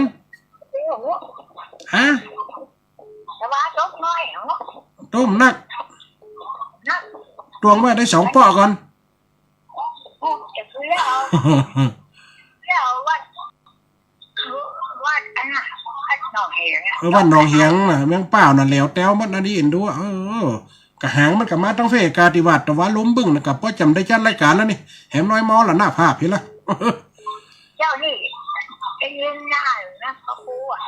เออ ฮะ ตะวาตกน้อยเนาะ ตกนัก นัก ตวงไว้ได้สองป้อก่อน อืม จะซื้อแล้ว แล้ววัด วัดอันน่ะ วัดหนองเหียงอะ เออ วัดหนองเหียงน่ะ แมงป่าวน่ะ แหลวแต๊วหมดนะ นี่เอ็นดูอะ เออ กะหางมันกะมาตังเฟ้กา ตี้ว่าตะวาลมบึ้งน่ะ กะป้อจ๋ำได้จัดรายก๋านแล้วนี่ แหมน้อยมอละหน้าภาพเห็นละ เจ้านี่ ได้ยินหน้าอยู่นะ พระครูอะ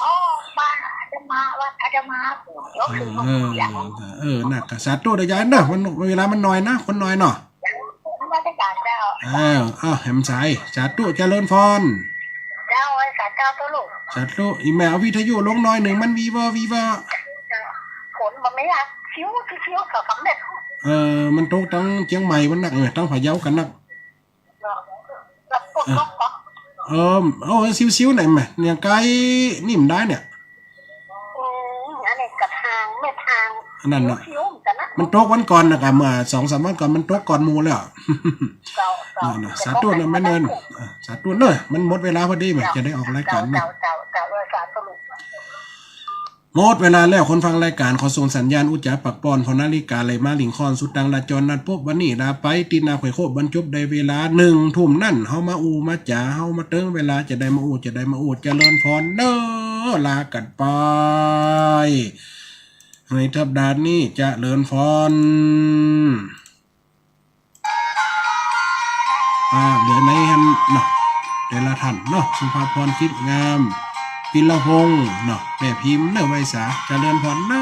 อ๋อ บ้านอาตมา วัดอาตมา ปู่ยกขึ้นมา เออ เออ เออ น่ะ กะสาธุเด้อยายเนาะ มัน เวลามันน้อยนะ คนน้อยเนาะ นมัสก๋านเจ้า อ้าว อ้าว แหมสาย สาธุเจริญพร เจ้า ไหว้สาเจ้าเต้าลูก สาธุ อี่แม่เอาวิทยุลงหน้อยนึ่ง มันวีวอวีวอ ฝนบ่มีอะ คิ้ว คิ้ว สองสามเม็ด เออ มันตกตังเจียงใหม่มันนัก เออ ตังพะเยากั๋นนัก เนาะ เออ โอ้ ซิวๆ หน่อยแหม อย่างไกลนี่มันได้เนี่ย อืม อันนี้กระทาง แม่ทาง อันนั้นเนาะ ซิวๆ เหมือนกั๋นนะ มันตกวันก่อนนะกะ เมื่อสองสามวันก่อนมันตกก่อนหมู่แล้ว เจ้า เจ้า นั่นน่ะ สาธุนะแม่เนิน เออ สาธุเนอะ มันหมดเวลาพอดีแหม เจ้า จะได้ออกรายการเนอะ เจ้า เจ้า เจ้า เออ สาธุ หมดเวลาแล้ว คนฟังรายการ ขอส่งสัญญาณอู้จ๋าปักป้อน เพราะนาฬิกาไหลมาหลิ้งค่อน สุดตังราจรนัดปบ วันนี้ลาไป ติ๊ดหน้าค่อยโคบ บรรจบได้เวลาหนึ่งทุ่มนั้น เฮามาอู้มาจ๋า เฮามาเติงเวลา จะได้มาอู้ จะได้มาอู้ เจริญพรเนอะ ลากั๋นไป ในสัปดาห์นี้ เจริญพร อ่า เหลือในหั้นเนาะ แต่ละท่านเนาะ สุภาพร คิดงาม ปิลพงษ์เนาะ แม่พิมพ์เนอะ ไวสา เจริญพรเนอะ